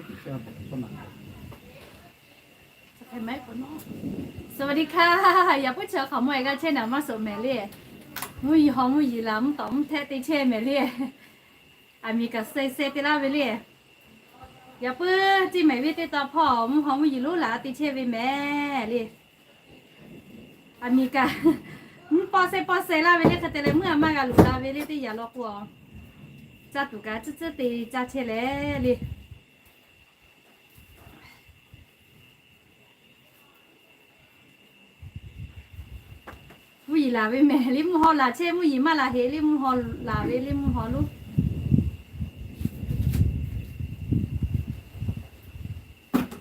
สวัสดีค่ะ yaꞈ puiˉ chaw hk'aˬ mawˇ e g'aˇ chehˇ naˍ maˇ soˍ mehˍ le. Mvuhˇ yeˬ haw mvuhˇ yeˬ laˬ mvuhˇ tawˍ mvuhˇ htehˆ te chehˇ mehˍ le. Aˬ miˍ kaꞈ suh suh te laˇ ve le. Yaꞈ puiˉ Ciˇ mehˍ venˇ teˇ taw hpawˇ mvuhˇ haw mvuhˇ yeˬ lonˉ laˬ te chehˇ ve mehˍ le. Aˬ miˍ kaꞈ mvuhˇ pawˆ sehˉ pawˆ sehˉ laˇ ve le hk'e te leh mvuhˇ a maˇ g'a loꞈ la ve le teˇ yanˇ law k'o, caˇ tuˬ kaꞈ tcuhˉ tcuhˉ te caˇ chehˇ leh le. Mvuhˇ yeˬ laˬ ve mehˍ le mvuhˇ haw laˬ chehˇ, mvuhˇ yeˬ maˇ laˬ heˆ le mvuhˇ haw laˬ ve le mvuhˇ haw lonˉ.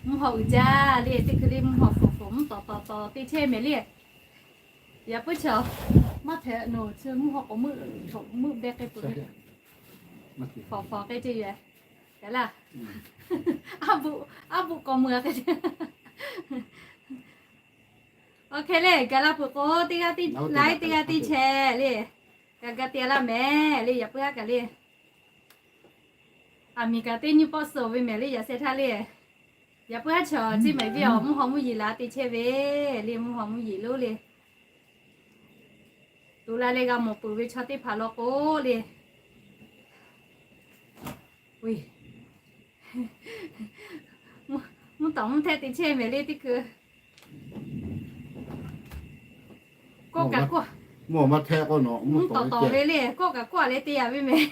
Mvuhˇ haw uiˍ jaˇ le teˇ hkui le mvuhˇ haw fawˍ fawˍ mvuhˇ tawˍ tawˍ tawˍ te chehˇ mehˍ le. Yaꞈ puiˉ chaw maˇ hpehꞈ nawˬ chi mvuhˇ haw k'awꞈ meuˆ, meuˆ beh k'ai peuˬ ve. Fawˍ fawˍ k'ai ceh yaꞈ laˇ. Aˉ buˆ, aˉ buˆ k'awꞈ meuˬ k'ai ceh. Awˬ hk'e le gaˬ la peuˬ k'o teˇ g'aˇ tiˉ laiˉ teˇ g'aˇ tiˉ chehˇ le. G'a ga te laˇ mehˍ le yaꞈ puiˉ haˉ kaꞈ le. Aˬ miˍ kaꞈ teˇ nyiˇ pawˆ suh ve mehˍ le yaꞈ seh htaˇ le. Yaꞈ puiˉ haˉ chaw Ciˇ mehˍ venˇ awˬ mvuhˇ haw mvuhˇ yeˬ laˬ te chehˇ ve le mvuhˇ haw mvuhˇ yeˬ lonˉ le. Loꞈ la leh g'a mawˬ peuˬ ve chaw teˇ hpaˍ law k'o le. Mvuhˇ tawˍ mvuhˇ htehˆ te chehˇ mehˍ le teˇ hkui. Kawˆ kaꞈ kawˆ, mvuhˇ tawˍ tawˍ ve le kawˆ kaꞈ kawˆ leh te yaꞈ ve mehˍ.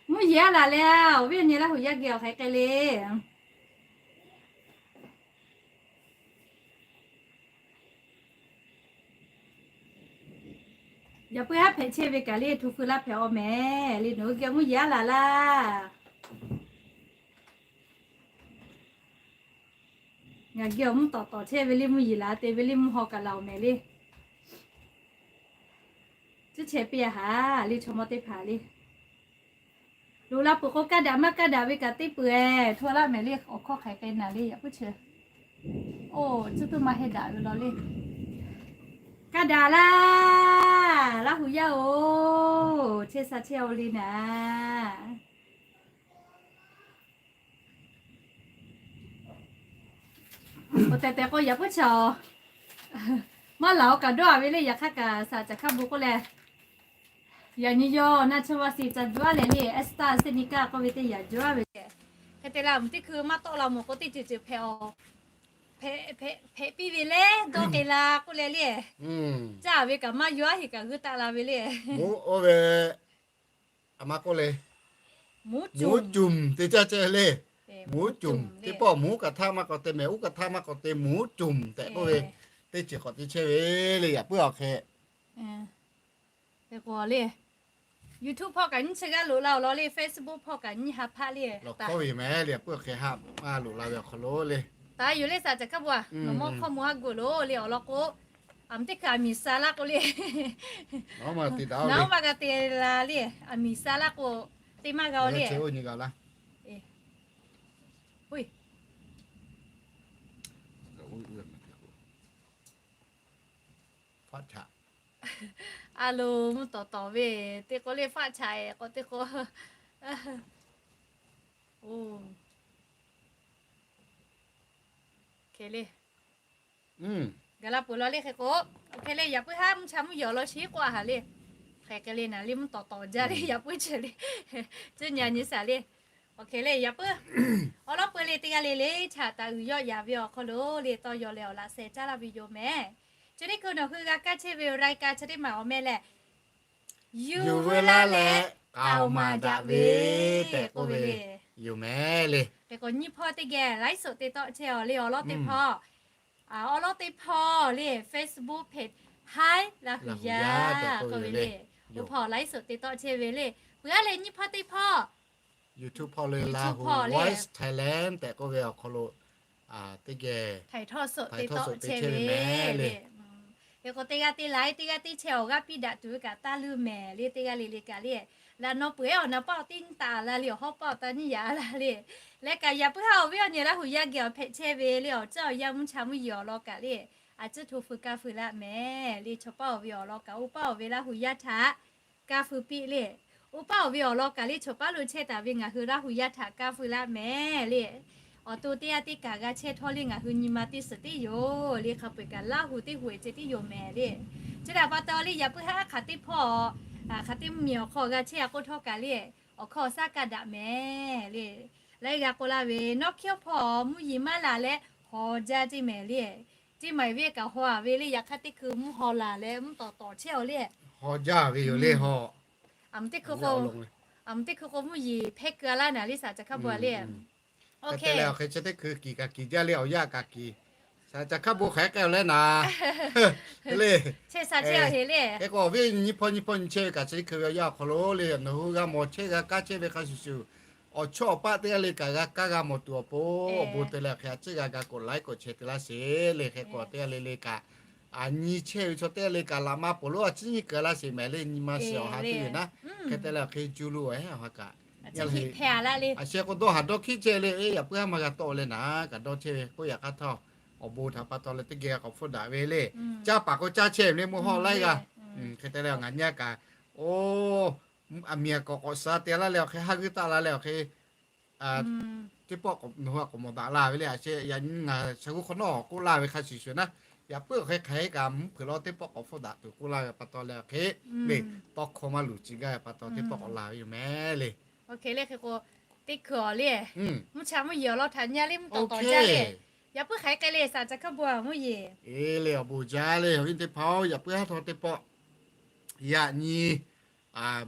Mvuhˇ yeˬ a laˬ leh awˬ viˉ awˬ nyi Laˇ huˍ yaˇ geh awˬ hk'aˬ hk'e le. Yaꞈ puiˉ haˉ hpehꞈ chehˇ ve kaꞈ le htu feu laˇ hpehꞈ aw mehˍ le nawˬ hui geh mvuhˇ yeˬ a laˬ laˇ. Ngaˬ geh awˬ mvuhˇ tawˍ tawˍ chehˇ ve le mvuhˇ yeˬ laˬ te ve le mvuhˇ haw kaꞈ laˬ awˬ mehˍ le. Tcuhˉ chehˇ piˇ a haˍ le chaw mawˇ teˇ hpaˍ le. Loꞈ la peuˬ k'o kaˇ daꞈ maˇ kaˇ daꞈ ve kaꞈ teˇ peuˬ eh hto laˇ mehˍ le awˬ hkawˇ hk'aˬ hk'e naˍ le yaꞈ puiˉ chi. Oˇ tcuhˉ tuˬ maˇ heˆ daꞈ ve law le. Kaˇ daꞈ laˇ. Laˇ huˍ yaˇ oˬ chehˇ sha chehˇ o le naˍ. Awˬ tehˬ tehˬ k'o yaꞈ puiˉ chaw maˇ laˬ oˇ kaꞈ dawˇ a ve le yaꞈ hk'aˇ kaꞈ saˍ caˍ hkaˇ bon k'oˆ leh, yaꞈ nyi yawˇ naˇ chawˇ vaˇ si ca juˇ a leh le Esther Senika k'oˆ ve teˇ yaꞈ juˇ a ve le. Hk'e te leh mvuhˇ teˇ hkui maˇ tawˆ la mawˬ k'o teˇ ceuˬ ceuˬ hpehꞈ, hpehꞈ piˇ ve le dawˇ k'ai la k'oˆ leh le. Caˇ ve kaꞈ maˇ yaw a heˆ kaꞈ g'uˇ taˆ la ve le. Oˇ ve a ma k'oˆ le, mvuhˇ cumˬ te caˇ cehˇ le. Mvuhˇ cumˬ teˇ pawˆ mvuhˇ kaꞈ htaˇ maˇ k'awꞈ te mehˍ, uˉ kaꞈ htaˇ maˇ k'awꞈ te mvuhˇ cumˬ tehꞈ k'oˆ ve, teˇ ceuˬ k'awꞈ te chehˇ ve le yaꞈ puiˉ awˬ hk'e. Te k'o le, YouTube hpawˇ kaꞈ nyiˇ chi g'aˇ loꞈ la awˬ lawn le, Facebook hpawˇ kaꞈ nyiˇ ha hpaˆ le. Lawˬ hkawˇ ve mehˍ le yaꞈ puiˉ awˬ hk'e haˆ maˇ loꞈ la ve awˬ hk'aw lo le. Taˍ yoˬ le saˍ caˍ hkaˇ bon a, nawˬ mawˇ hkawˇ mawˇ haˉ gu loˬ le awˬ lawn k'o, aˬ miˍ teˇ hkui aˬ miˍ sa laˇ k'o le. Nawˬ maˇ g'a te la le, aˬ miˍ sa laˇ k'o, te maˇ g'a le. A loˍ mvuhˇ tawˍ tawˍ ve, teˇ k'o le faˆ chaꞈ k'o teˇ k'o, o, hk'e le. Gaˬ la peuˬ law le hk'e k'o, hk'e le yaꞈ puiˉ haˉ mvuhˇ cha mvuhˇ yeˬ awˬ lawn chi k'oˆ a haˍ le. Hk'e hk'e le naˍ le mvuhˇ tawˍ tawˍ jaˇ le yaꞈ puiˉ ceuˬ le. Cuˇ nyi a nyi saˍ le. Awˬ hk'e le yaꞈ puiˉ awˬ lawn peu le teˇ g'aˇ le le chaꞈ taˍ uiˍ yawˆ yaˍ ve awˬ hk'aw lo le tawˇ yaw leh awˬ laꞈ sheh caˉ laˇ ve yoˬ mehˍ. Chi teˇ hkui nawˬ hui g'a kaˇ chehˇ ve รายการ chi teˇ maˬ awˬ meh lehˬ, yuˬ veu laˇ leh k'aoˍ maˍ daꞈ ve tehꞈ k'oˆ ve le. Yoˬ mehˍ le. Hk'e k'o nyiˇ hpawˇ teˇ geh ไลฟ์สด te tawˆ chehˇ awˬ le awˬ lawn teˇ hpawˇ. Awˬ lawn teˇ hpawˇ le Facebook page Hi Laˇ huˍ yaˇ tehꞈ k'oˆ ve le. Oˇ hpawˇ ไลฟ์สด te tawˆ chehˇ ve le. Peuˬ a leh nyiˇ hpawˇ teˇ hpawˇ YouTube hpawˇ le Laˇ huˍ Voice Thailand tehꞈ k'oˆ ve awˬ hk'aw lo teˇ geh ถ่ายทอดสด te tawˆ chehˇ ve le. Hk'e k'o teˇ g'aˇ teˇ ไลฟ์ teˇ g'aˇ teˇ แชร์ awˬ g'aˇ piˇ daꞈ tuˬ ve kaꞈ taˇ leuˇ mehˍ le teˇ g'aˇ le le kaꞈ le. Laꞈ naw peuˬ ehˉ awˬ na paˆ awˬ tiˉ nyi taˍ la le awˬ hawˉ paˆ awˬ taˇ nyi yaꞈ la le. Leh kaꞈ yaꞈ puiˉ haˉ awˬ viˉ awˬ nyi Laˇ huˍ yaˇ geh awˬ hpehꞈ chehˇ ve le awˬ ceuˬ awˬ yanˇ mvuhˇ cha mvuhˇ yeˬ awˬ lawn kaꞈ le. A ciˉ hto feu kaˇ feu laˇ mehˍ le chaw paˆ awˬ ve awˬ lawn kaꞈ oˇ paˆ awˬ ve Laˇ huˍ yaˇ htaꞈ kaˇ feu piˇ le. Oˇ paˉ awˬ ve awˬ lawn kaꞈ le, chaw paˉ lo chehˇ taˍ ve ngaˬ hui Laˇ hu yaˇ htaꞈ kaˇ feuˇ laˇ mehˍ le. Awˬ to teˇ g'aˇ teˇ kaꞈ g'a chehˇ htawˇ le, ngaˬ hui nyi ma teˇ suhˍ teˇ yoˬ le. Hk'a peu-eˬ kaꞈ Laˇ hu teˇ hu-eˬ ceh tiˉ yoˬ mehˍ le. Chi htaꞈ pa taw le, yaꞈ puiˉ haˉ hk'aˬ teˇ hpawˇ, hk'aˬ teˇ mvuhˇmiˬ awˬ hk'aw g'a chehˇ a k'oˆ htawˇ kaꞈ le, awˬ hkawˇ awˬ shaˉ kaˇ daꞈ mehˍ le. Laiˉ g'a k'oˆ laˇ ve, nawˉ hkiawˇ hpawˇ mvuhˇ yeˬ maˇ laˬ leh haw jaˇ ceˇ mehˍ le. Ceˇ maˬ eˬ ve kaꞈ haw a ve le, yaꞈ hk'aˇ teˇ hkui mvuhˇ haw laˬ leh mvuhˇ tawˍ tawˍ chehˇ aw le. Haw jaˇ ve yoˬ le haw. Aˬ, teˇ hkui k'o mvuhˇ yeˬ hpehˇ keu a laˇ naˍ le, saˍ caˬ hk'aˇ bon a le. Hk'e te leh awˬ hk'e chi teˇ hkui kiˬ kaꞈ kiˬ jaˇ le, awˬ yaˇ kaꞈ kiˬ. Saˍ caˬ hk'aˇ bon hk'aˬ hk'e k'ai awˬ leh naˍ le. Hk'e k'o awˬ viˉ nyi hpawˇ nyi hpawˇ nyi chehˇ ve kaꞈ chi teˇ hkui ve awˬ yanˇ awˬ hk'aw lo le, nawˬ hui g'a mawˬ chehˇ g'a kaˇ chehˇ ve hk'a shuˍ shuˍ, awˬ chawˇ awˬ paˆ teˇ g'aˇ le kaꞈ g'a kaˇ g'a mawˬ tuˬ awˬ pon awˬ bon te leh awˬ hk'e a ciˉ g'a ga k'oꞈ laiˉ k'oꞈ chehˇ te laˇ sheˍ le. Hk'e k'o teˇ g'aˇ le le kaꞈ, a nyi chehˇ ve chaw teˇ g'aˇ le kaꞈ laꞈ ma poˬ lonˉ a ciˉ nyi keu laˇ sheˍ mehˍ le, nyi ma shiˍ awˬ ha teˇ ve naˉ. Hk'e te leh awˬ hk'e juˇ lo awˬ ha kaꞈ, a sheh k'o dawˇ haˍ dawˇ hkiˆ chehˇ le, yaꞈ puiˉ haˉ maˇ g'a tawˆ leh naˍ kaꞈ dawˇ chehˇ ve k'oˆ yaꞈ hk'aˇ htawˇ, awˬ bon htaꞈ pa taw leh teˇ geh k'awꞈ hpfuhˆ daꞈ ve le. Caˇ paˍ k'o caˇ chehˇ ve le mvuhˇ hawˇ laiˉ g'aˇ. Hk'e te leh ngaˬ nyi a kaꞈ, oˇ, aˬ miˍ aˬ k'awꞈ k'awꞈ suh te laˇ leh awˬ hk'e haˉ g'uiˇ taˆ la leh awˬ hk'e teˇ pawˆ nawˬ hui a k'awꞈ mawˬ daꞈ la ve le. A sheh yaꞈ nyi ngaˬ shaˍ g'uˇ hk'awꞈ nawˉ k'oˆ laˇ ve hk'a shuˍ shuˍ naˉ, yaꞈ puiˉ awˬ hk'e hk'aˬ hk'e kaꞈ mvuhˇ hpeuꞈ lawˇ teˇ pawˆ k'awꞈ hpfuhˆ daꞈ tuˬ k'oˆ laˇ ve pa taw leh awˬ hk'e le, tawˇ hkawˇ maˇ luˬ ci gaˇ ve pa taw teˇ pawˆ k'awꞈ la ve yoˬ mehˍ le. Oˇ hk'e le, hk'e k'o teˇ hkui awˬ le, mvuhˇ cha mvuhˇ yeˬ awˬ lawn htaꞈ nyi a le mvuhˇ tawˍ tawˍ jaˇ le. Yaꞈ puiˉ hk'aˬ hk'e k'ai le, saˍ caˬ hk'aˇ bon a mvuhˇ yeˬ. E le awˬ bon jaˇ le awˬ viˉ teˇ hpaˍ-oˬ, yaꞈ puiˉ haˉ htawˇ teˇ pawˆ yaꞈ nyi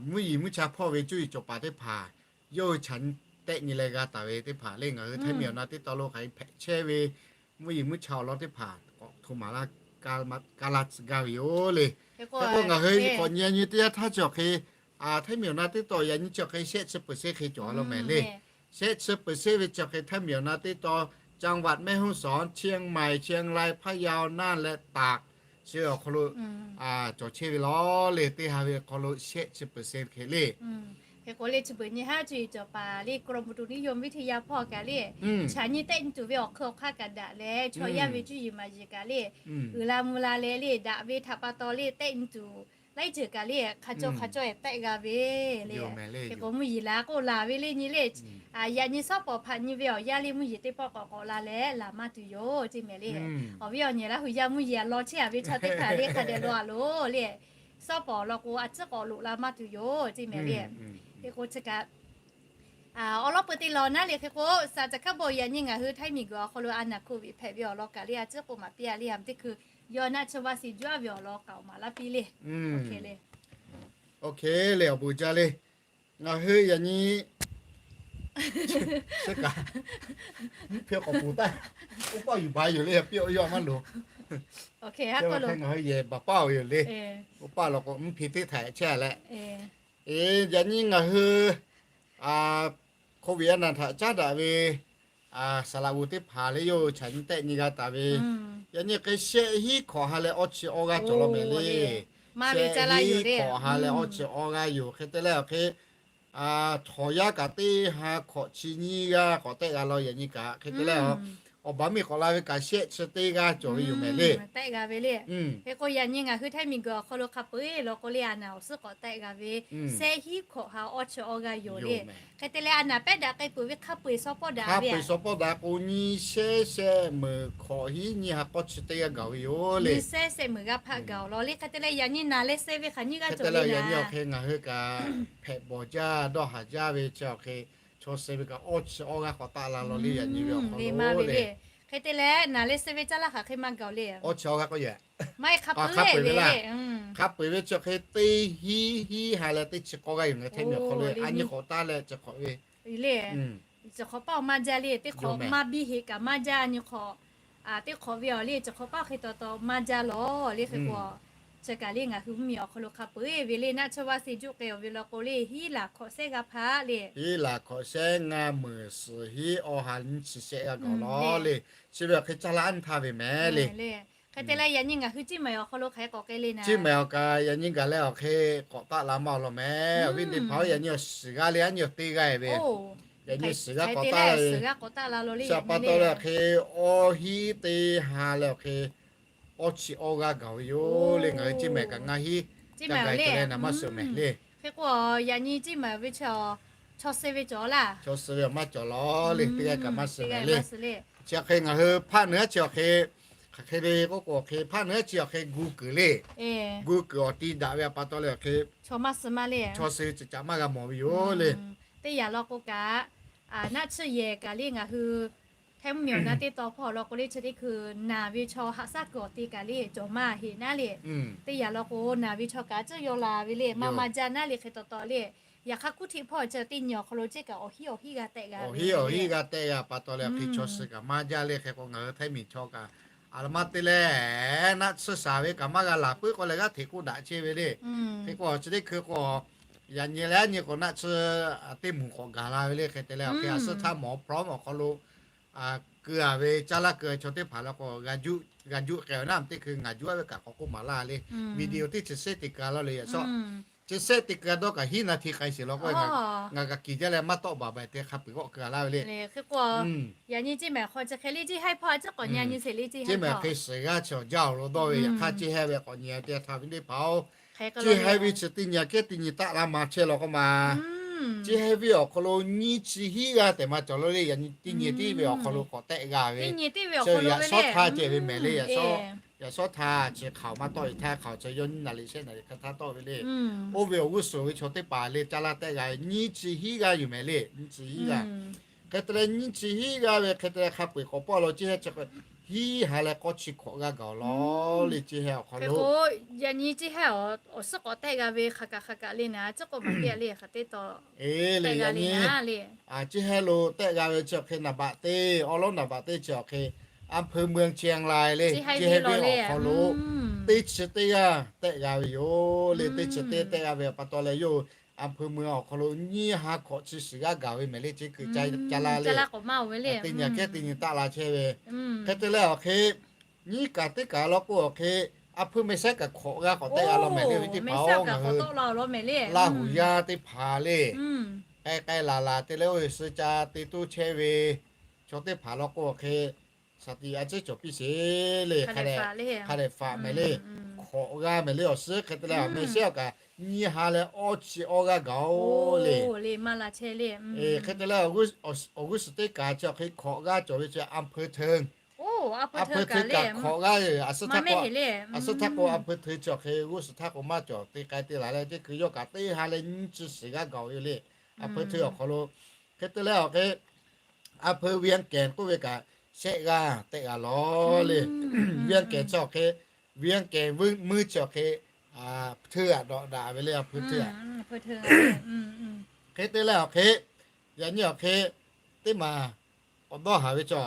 mvuhˇ yeˬ mvuhˇ cha hpawˇ ve cuˇ yiˍ cawˬ paˍ teˇ hpaˍ yawˇ hui chaꞈ nyi tehˆ nyi leh g'a taˍ ve teˇ hpaˍ le, ngaˬ hui htaiˇ miˬ awˬ na teˇ taw lo hk'aˬ hk'e hpehꞈ chehˇ ve mvuhˇ yeˬ mvuhˇ cha awˬ lawn teˇ hpaˍ k'awꞈ hto maˍ laˇ, ka laˇ tcuh gaˇ ve yoˬ le. Hk'e k'o ngaˬ hui k'awꞈ nyi a nyi teˇ yanˇ htaˇ chi awˬ hk'e, htaiˇ miˬ awˬ na teˇ taw yaꞈ nyi chi awˬ hk'e shehˆ chi percent hk'e cawˬ a law mehˍ le. Shehˆ chi percent ve chi awˬ hk'e htaiˇ miˬ awˬ na teˇ taw จังหวัดแม่ฮ่องสอน เชียงใหม่ เชียงราย พะเยา น่าน และตาก chi ve awˬ hk'aw lo cawˬ chehˇ ve law le. Teˇ ha ve awˬ hk'aw lo shehˆ chi percent hk'e le. Hk'e k'o le chi beuꞈ nyi haˉ cuˇ yiˍ cawˬ paˍ le กรมอุตุนิยมวิทยา hpawˇ kaꞈ le, chaꞈ nyi tehˆ nyi tuˬ ve awˬ hk'eun awˬ hk'aˇ kaꞈ daꞈ leh, chaw yaˇ ve cuˇ yiˍ maˍ yiˍ kaꞈ le, uiˍ la mvuh la leh le daꞈ ve htaꞈ pa taw le tehˆ nyi tuˬ laiˉ ceuˬ kaꞈ le hk'a caw hk'a caw ehˍ tehˆ g'a ve le. Hk'e k'o mvuhˇ yeˬ la k'oˆ laˬ ve le nyi le, yaꞈ nyi suhˉ pawˍ hpaꞈ nyi ve awˬ yanˇ le mvuhˇ yeˬ teˇ pawˆ k'awꞈ k'awꞈ la leh laˬ maˇ tuˬ yoˬ ceˇ mehˍ le. Awˬ viˉ awˬ nyi Laˇ hu yaˇ mvuhˇ yeˬ a lawn chehˇ a ve chaw teˇ hpaˍ le hk'a dehꞈ law a loˬ le, suhˉ pawˍ law k'o a ciˉ k'awꞈ loꞈ la maˇ tuˬ yoˬ ceˇ mehˍ le. Hk'e k'o chi kaꞈ awˬ lawn peu teˇ lawn naˉ le. Hk'e k'o saˍ caˬ hk'aˇ bon yaꞈ nyi ngaˬ hui htaiˇ miˬ guiˬ awˬ hk'aw lo a naˍ โควิด hpehꞈ ve awˬ lawn kaꞈ le a ciˉ k'oˆ maˍ piˇ a le, a teˇ hkui yawˇ naˆ chi vaˇ si juˇ a ve awˬ lawn k'aoˍ maˍ laˇ piˇ le. Oˇ hk'e le, awˬ bon jaˇ le. Ngaˬ hui yaꞈ nyi chi kaꞈ mvuhˇ hpeuꞈ k'awꞈ poˬ taˇ, oˇ paˆ yuˬ baˬ yoˬ le, piˇ awˬ yawˇ maˇ loˍ. Ngaˬ hui yehˬ baˬ paˆ oˬ yoˬ le. Oˇ paˆ law k'o mvuhˇ hpeuꞈ teˇ htaiꞈ chehˇ a leh, yaꞈ nyi ngaˬ hui โควิด a naˍ htaꞈ caˉ daꞈ ve saˍ laꞈ g'oˍ teˇ hpaˍ le yawˇ hui chaꞈ nyi tehˆ nyi g'a taˍ ve, yaꞈ nyi hk'e shehˆ hiˉ hkawꞈ ha leh awˇ chi awˇ g'aˇ cawˬ law mehˍ le. Shehˆ hiˉ hkawꞈ ha leh awˇ chi awˇ g'aˇ yoˬ. Hk'e te leh awˬ hk'e, htawnˍ yaˇ kaꞈ teˇ ha hkawꞈ chi nyiˇ g'aˇ k'awꞈ tehˆ g'a law yaꞈ nyi kaꞈ. Hk'e te leh awˬ baˬ miˇ k'awꞈ la ve kaꞈ shehˆ chi teˇ g'aˇ cawˬ ve yoˬ mehˍ le. Hk'e k'o yaꞈ nyi ngaˬ hui htaiˇ miˬ guiˬ awˬ hk'aw lo hk'a peu eˬ law k'o le a naˍ awˬ suhˉ k'awꞈ tehˆ g'a ve shehˆ hiˉ hkawꞈ ha awˇ chi awˇ g'aˇ yoˬ le. Hk'e te leh a naˍ pehˉ daꞈ k'ai peuˬ ve hk'a peu eˬ suh pawˆ daꞈ ve, hk'a peu eˬ suh pawˆ daꞈ k'o nyiˇ shehˆ shehˆ meunˍ hkawꞈ hiˉ nyiˇ ha k'awˇ chi teˇ g'aˇ gaˬ ve yoˬ le. Nyiˇ shehˆ shehˆ meunˍ g'aˇ hpaˆ gaˬ law le. Hk'e te leh yaꞈ nyi naˍ leh suh ve hk'aˬ nyiˇ g'aˇ cawˬ ve le. Yaꞈ nyi awˬ hk'e ngaˬ hui kaꞈ hpehꞈ bawˬ jaˇ dawˇ haˍ jaˇ ve chi awˬ hk'e chaw suh ve kaꞈ awˇ chi awˇ g'aˇ k'awꞈ taˆ la law le yaꞈ nyi ve awˬ hk'aw lo le. Hk'e te leh naˍ leh suh ve caˇ laˇ hk'aˬ hk'e maˇ gaˬ le. Awˇ chi awˇ g'aˇ k'oˆ yehˬ maˇ heˆ hk'a peu eˬ ve le. Hk'a peu eˬ ve chi awˬ hk'e teˇ hiˉ hiˉ ha leh teˇ chi k'awˇ g'aˇ yoˬ ngaˬ htaiˇ miˬ awˬ hk'aw lo a nyi k'awꞈ taˆ leh chi hk'awꞈ ve Ciˬ hk'awꞈ paˇ awˬ maˇ jaˇ le. Teˇ hk'awꞈ maˇ biˇ heꞈ kaꞈ maˇ jaˇ nyi hk'awꞈ, teˇ hk'awꞈ ve awˬ le ciˬ hk'awꞈ paˇ hk'e taw taw maˇ jaˇ lawˬ le. Hk'e k'o, chi kaꞈ le ngaˬ hui mvuhˇmiˬ awˬ hk'aw lo hk'a peu eˬ ve le naˆ tsuhˇ vaˇ se juˆ k'ai awˬ ve law k'o le, hiˉ laˬ hkawꞈ shehˉ g'a hpaˇ le. Hiˉ laˬ hkawꞈ shehˉ ngaˇ meunˍ suhˍ hiˉ awˬ ha nyiˇ chi shehˆ g'a gaˬ lawˬ le. Chi ve awˬ hk'e caˇ laˇ anˇ htaˇ ve mehˍ le. Hk'e te leh yaꞈ nyi ngaˬ hui Ciˇ mehˍ awˬ hk'aw lo hk'aˬ hk'e k'awꞈ k'ai le naˆ. Ciˇ mehˍ awˬ kaꞈ yaꞈ nyi gaˬ leh awˬ hk'e k'awꞈ taˆ la maˇ awˬ lawn mehˍ. Awˬ viˉ teˇ hpaˍ-oˬ, yaꞈ nyi awˬ shiˍ g'aˇ le a nyi awˬ teˇ g'aˇ ve, yaꞈ nyi shiˍ g'aˇ k'awꞈ taˆ la ve, chi pa taw leh awˬ hk'e awˇ hiˉ teˇ ha leh awˬ hk'e awˇ chi awˇ g'aˇ gaˬ ve yoˬ le. Ngaˬ hui Ciˇ mehˍ kaꞈ ngaˇ hiˉ ca gaˬ leh naˍ maˇ suhˍ mehˍ le. Hk'e k'o, yaꞈ nyi ceˇ maˬ ve chaw, chaw suh ve cawˬ laˇ. Chaw suh ve awˬ maˇ cawˬ law le, teˇ g'aˇ kaꞈ maˇ suh maˬ le. Chi awˬ hk'e ngaˬ hui hpaˆ nuˇ aˉ chi awˬ hk'e, hk'aˬ hk'e ve k'oˆ k'o, awˬ hk'e hpaˆ nuˇ aˉ chi awˬ hk'e gu kuiˬ le, gu kuiˬ awˬ ti daꞈ ve a pa taw leh awˬ hk'e, chaw suh caꞈ maˇ g'a mawˬ ve yoˬ le. Teˇ yanˇ law k'o kaꞈ, naˆ tsuhˇ yehˬ kaꞈ le ngaˬ hui Htaiˇ mvuhˇmiˬ awˬ na teˇ taw hpawˇ law k'o le chi teˇ hkui naˬ ve chaw haꞈ shaˉ kuiˬ awˬ te kaꞈ le cawˬ maˇ heˆ naˉ le. Teˇ yanˇ law k'o naˬ ve chaw kaꞈ tcuhˇ yaw la ve le, maˇ maˇ jaˇ naˉ le hk'e taw taw le. Yaꞈ hk'aˇ kuˉ htiˆ hpawˇ chi teˇ nyi awˬ hk'aw lo ceˇ kaꞈ awˬ hiˉ awˬ hiˉ g'a tehˆ g'a ve, awˬ hiˉ awˬ hiˉ g'a tehˆ g'a pa taw leh awˬ hk'e chaw suh kaꞈ maˇ jaˇ le. Hk'e k'o ngaˬ hui Htaiˇ miˬ chaw kaꞈ a la maˇ te le, naˆ tsuhˇ shaˍ ve kaꞈ maˇ g'a laˬ puiˉ k'o leh g'aˇ hteꞈ k'oˆ daꞈ chehˇ ve le. Hk'e k'o chi teˇ hkui k'o, yaꞈ nyi leh a nyi k'o naˆ tsuhˇ teˇ moˍ k'awꞈ gaˬ la ve le. Hk'e te leh awˬ hk'e a suhˉ htaˇ mawˬ prom awˬ hk'aw lo keu a ve caˇ laˇ keu chaw teˇ hpaˍ la k'o, g'a juˆ k'ai ve naˉ teˇ hkui ngaˬ juˆ a ve kaꞈ k'awꞈ k'oˆ maˍ laˇ le. Video teˇ chi sehˉ te keu la le yaꞈ shawˉ, chi sehˉ te keu dawˇ kaꞈ hiˉ naˍ hti k'ai sheˍ law k'o, ngaˬ kaꞈ kiˬ jaˇ leh maˇ tawˆ baˬ baˬ te hk'a peu-eˬ k'awꞈ keu laˇ ve le. Hk'e k'o, yaꞈ nyi ceˇ maˬ hk'aw chi hk'e le ceˇ haiˉ hpawˇ a ciˉ k'awꞈ nyi nyi sheˍ le ceˇ ceˇ maˬ hk'e shiˍ g'aˇ chaw jaˇ awˬ lo dawˇ ve yaꞈ hk'aˇ ceˇ haiˉ ve k'awꞈ nyi te htaꞈ ve teˇ hpaˍ-oˬ. Ceˇ haiˉ ve chi teˇ nyi a kehˉ teˇ nyi taˆ la ma chehˇ law k'o ma, ceˇ haiˉ ve awˬ hk'aw lo nyiˇ chi hiˉ g'aˇ tehꞈ maˇ cawˬ lo le. Yaꞈ nyi teˇ nyi tiˉ ve awˬ hk'aw lo k'awꞈ tehˆ g'a ve, yaꞈ shawˉ htaˇ ceh ve mehˍ le. Yaꞈ shawˉ htaˇ chi hk'aoˍ maˇ tawˆ ve htaˇ hk'aoˍ chi yawˇ nyiˇ naˍ riˍ shehˆ naˍ riˍ hk'e htaˇ tawˆ ve le. Oˇ ve awˬ g'uˇ suhˍ ve chaw teˇ hpaˍ le caˇ laˇ tehˆ g'a ve nyiˇ chi hiˉ g'aˇ yoˬ mehˍ le. Nyiˇ chi hiˉ g'aˇ. Hk'e te leh nyiˇ chi hiˉ g'aˇ ve hk'e te leh hk'a peu-eˬ k'awꞈ pawˆ lo ceˇ haiˉ chi k'o hiˉ ha leh k'awˇ chi hkawꞈ g'aˇ gaˬ-oˬ law le. Ceˇ haiˉ awˬ hk'aw lo yaꞈ nyi ceˇ haiˉ awˬ suhˉ k'awꞈ tehˆ g'a ve hk'aˬ kaꞈ hk'aˬ kaꞈ le naˉ ciˉ k'oˆ maˍ piˇ le hk'aˬ teˇ taw. Eˬ le yaꞈ nyi ceˇ haiˉ lo tehˆ g'a ve chi awˬ hk'e naˍ baꞈ teˇ awˬ lawˉ naˍ baꞈ teˇ chi awˬ hk'e อำเภอเมืองเชียงราย le ceˇ haiˉ ve awˬ hk'aw lo teˇ chi teˇ g'aˇ tehˆ g'a ve yoˬ le. Teˇ chi teˇ tehˆ g'a ve pa taw leh yawˇ อำเภอเมือง awˬ hk'aw lo nyiˇ ha hkawꞈ chi shiˍ g'aˇ gaˬ ve mehˍ le. Ceˇ hkui caˇ laˇ le, teˇ nyi a kehˉ teˇ nyi taˆ la chehˇ ve. Hk'e te leh awˬ hk'e nyiˇ kaꞈ teˇ kaꞈ law k'o awˬ hk'e อำเภอเมือง meh sehˉ kaꞈ hkawꞈ g'aˇ k'awꞈ tehˆ g'a law mehˍ le. Ve teˇ hpaˍ-oˬ, ngaˬ hui Laˇ huˍ yaˇ teˇ hpaˍ le k'ai k'ai laˬ laˬ te leh oˇ ve suh ca te toˇ chehˇ ve chaw teˇ hpaˍ law k'o awˬ hk'e shaˍ tiꞈ a ciˉ cawˬ piˇ sheˍ le. Hk'a dehꞈ faꞈ mehˍ le, hkawꞈ g'aˇ mehˍ le awˬ suhˉ. Hk'e te leh awˬ meh sehˉ awˬ kaꞈ nyiˇ ha leh awˇ chi awˇ g'aˇ gaˬ-oˬ le. Hk'e te leh awˬ g'uˇ suhˍ teˇ kaꞈ chi awˬ hk'e hkawꞈ g'aˇ cawˬ ve chi อำเภอเทิง อำเภอเทิง kaꞈ hkawꞈ g'aˇ ve, a suhˉ htaˇ k'o อำเภอเทิง chi awˬ hk'e g'uˇ suhˍ htaˇ k'o maˇ cawˬ te k'ai te laˬ leh teˇ hkui yawˇ kaꞈ teˇ ha leh nyiˇ chi shiˍ g'aˇ gaˬ ve le. อำเภอเทิง awˬ hk'aw lo hk'e te leh awˬ hk'e อำเภอเวียงแก่น k'oˆ ve kaꞈ shehˆ g'aˇ tehˆ g'a law le. เวียงแก่น chi awˬ hk'e เวียงแก่น mvuhˇ chi awˬ hk'e เทิง aꞈ dawꞈ daꞈ ve le. อำเภอเทิง hk'e te leh awˬ hk'e yaꞈ nyi awˬ hk'e teˇ maˬ k'awꞈ dawˇ haˍ ve chaw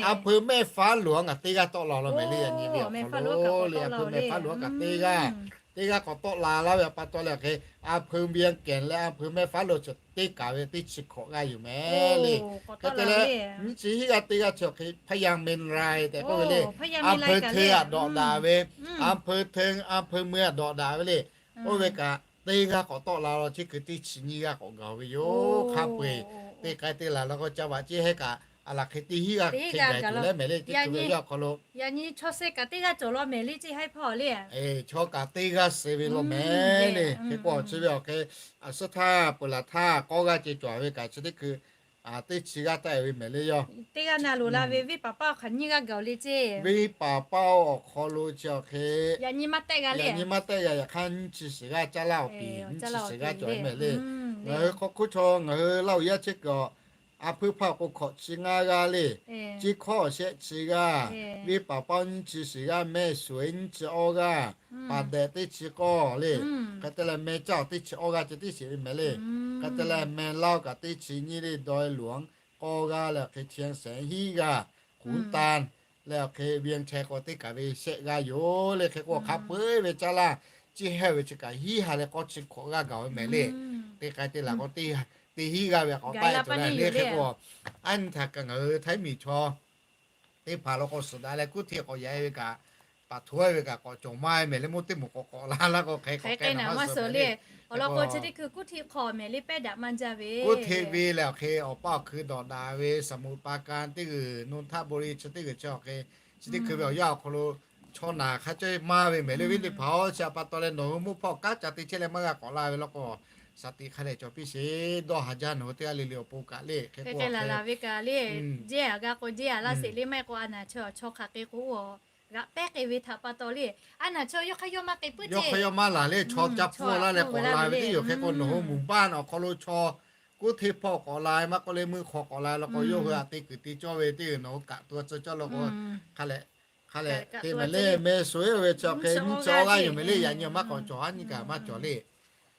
อำเภอแม่ฟ้าหลวง ngaˬ teˇ g'aˇ tawˆ la law mehˍ le. Yaꞈ nyi ve awˬ hk'aw lo le อำเภอแม่ฟ้าหลวง kaꞈ teˇ g'aˇ, teˇ g'aˇ k'awꞈ tawˆ la laˇ ve a pa taw leh awˬ hk'e อำเภอเวียงแก่น leh อำเภอแม่ฟ้าหลวง chi teˇ kaꞈ ve teˇ chi hkawꞈ g'aˇ yoˬ mehˍ le. Hk'e te leh nyiˇ chi hiˉ g'aˇ teˇ g'aˇ chi awˬ hk'e พญาเมรุไล tehꞈ k'oˆ ve le. อำเภอเทิง aꞈ dawꞈ daꞈ ve, อำเภอเทิง อำเภอเมือง aꞈ dawꞈ daꞈ ve le. Oˇ ve kaꞈ teˇ g'aˇ k'awꞈ tawˆ la law chi hkui teˇ chi nyiˇ g'aˇ k'awꞈ gaˬ ve yoˬ. Hk'a peu-eˬ te k'ai te laˬ law k'o ca vaꞈ ceˇ haiˉ kaꞈ a laˬ hk'e teˇ hiˉ g'aˇ hk'e gaˬ tuˬ leh mehˍ le. Teˇ hkui ve awˬ hk'aw lo yaꞈ nyi chaw suh kaꞈ teˇ g'aˇ cawˬ law mehˍ le ceˇ haiˉ hpawˇ le. Chaw kaꞈ teˇ g'aˇ suh ve law mehˍ le. Hk'e k'o chi ve awˬ hk'e a suhˉ htaˇ peuˬ laˬ htaˇ k'awˇ g'aˇ ceˇ cawˬ ve kaꞈ chi teˇ hkui teˇ chi g'aˇ taˆ ve mehˍ le yoˬ. Teˇ g'aˇ na loˍ la ve venˇ paˍ paˇ awˬ hk'aw nyiˇ g'aˇ gaˬ-oˬ le ceˇ. Venˇ paˍ paˇ awˬ hk'aw lo chi awˬ hk'e yaꞈ nyi maˇ tehˆ g'a le. Yaꞈ nyi maˇ tehˆ g'a. Yaꞈ hk'aˇ nyiˇ chi shiˍ g'aˇ caˇ laˇ awˬ piˍ nyiˇ chi shiˍ g'aˇ cawˬ ve mehˍ le. Ngaˬ hui hk'aw hk'oˆ chaw ngaˬ hui Laˇ huˍ yaˇ chehˇ kuiˬ awˬ a hpuiˇ hpaˇ awˬ k'o hkawꞈ chi ngaˇ g'aˇ le. Ciˇ hkawˇ awˬ shehˆ chi g'aˇ, venˇ paˍ paˇ nyiˇ chi shiˍ g'aˇ, mehˆ suˍ-e nyiˇ chi awˇ g'aˇ, paˍ dehꞈ teˇ chi k'awˇ le. Hk'e te leh meh caˇ awˬ teˇ chi awˇ g'aˇ ceh tiˉ sheˍ ve mehˍ le. Hk'e te leh meh laˇ-oˬ kaꞈ teˇ chi nyiˇ le, dawˇ-e loˍ-anˉ k'awˇ g'aˇ leh awˬ hk'e chi sehˍ hiˉ g'aˇ, ขุนตาล leh awˬ hk'e เวียงชัย k'o teˇ kaꞈ ve shehˆ g'aˇ yoˬ le. Hk'e k'o hk'a peu-eˬ ve caˇ laˇ ceˇ haiˉ ve chi kaꞈ hiˉ ha leh k'awˇ chi hkawꞈ g'aˇ gaˬ ve mehˍ le. Te k'ai te laˬ k'o teˇ hiˉ g'aˇ ve k'awꞈ taˆ-e tuˬ le. Hk'e k'o a nyi htaꞈ kaꞈ ngaˬ hui Htaiˇ miˬ chaw teˇ hpaˍ law k'o suhˍ daꞈ leh kuˉ htiˆ k'awꞈ yaꞈ-e ve kaꞈ paˍ htoꞈ-e ve kaꞈ k'awꞈ cawˬ maˇ-e mehˍ le. Mvuhˇ teˇ moˍ k'awꞈ k'awꞈ la laˇ k'o hk'e k'awꞈ k'ai naˍ maˇ suhˍ le. Awˬ lawn k'o chi teˇ hkui kuˉ htiˆ hk'aw mehˍ le pehˇ daꞈ maˇ jaˇ ve. Kuˉ htiˆ ve leh awˬ hk'e awˬ paˇ awˬ hkui dawꞈ daꞈ ve, Samut Prakan teˇ g'uiˬ, Nonthaburi chi teˇ g'uiˬ chi awˬ hk'e chi teˇ hkui ve awˬ yanˇ awˬ hk'aw lo chaw naˬ hk'a cawˇ maˇ ve mehˍ le. Venˇ teˇ hpaˍ-oˬ, chi a pa taw leh nawˬ hui mvuhˇ hpawˇ kanˉ ca te chehˇ leh maˇ g'a k'awꞈ la ve law k'o shaˍ tiꞈ hk'a dehꞈ cawˬ piˇ sheˍ. Dawˇ haˍ jaˇ nawˬ hui teˇ g'aˇ le le awˬ pon kaꞈ le hk'e k'o, laˬ ve kaꞈ le, jehˇ aꞈ g'a k'o jehˇ aꞈ laˇ sheˍ le, maˇ heˆ k'o a naˍ chaw chaw hk'aˬ hk'e k'o, g'aꞈ pehˉ k'ai ve htaꞈ pa taw le, a naˍ chaw yawˇ hk'aˇ yawˇ maˇ k'ai puiˉ, yawˇ hk'aˇ yawˇ maˇ laˬ le, chaw ca hpfuhˇ laˇ leh k'awꞈ la ve teˇ yoˬ. Hk'e k'o nawˬ hui muˬ baˆ awˬ hk'aw lo chaw kuˉ hteˇ hpawˇ k'awꞈ la, maˇ k'oˆ le meuˇ hk'aw k'awꞈ la la k'o, yawˇ hui a te kuiˬ te cawˇ ve teˇ yoˬ. Nawˬ hui kaꞈ to tcuh cawˇ la k'o, hk'a lehꞈ, hk'a lehꞈ te mehˍ le, mehˍ suhˍ ve chi hk'e nyiˇ chi awˇ g'aˇ yoˬ mehˍ le, yaꞈ nyi maˇ k'awꞈ cawˬ, a nyi kaꞈ maˇ cawˬ le.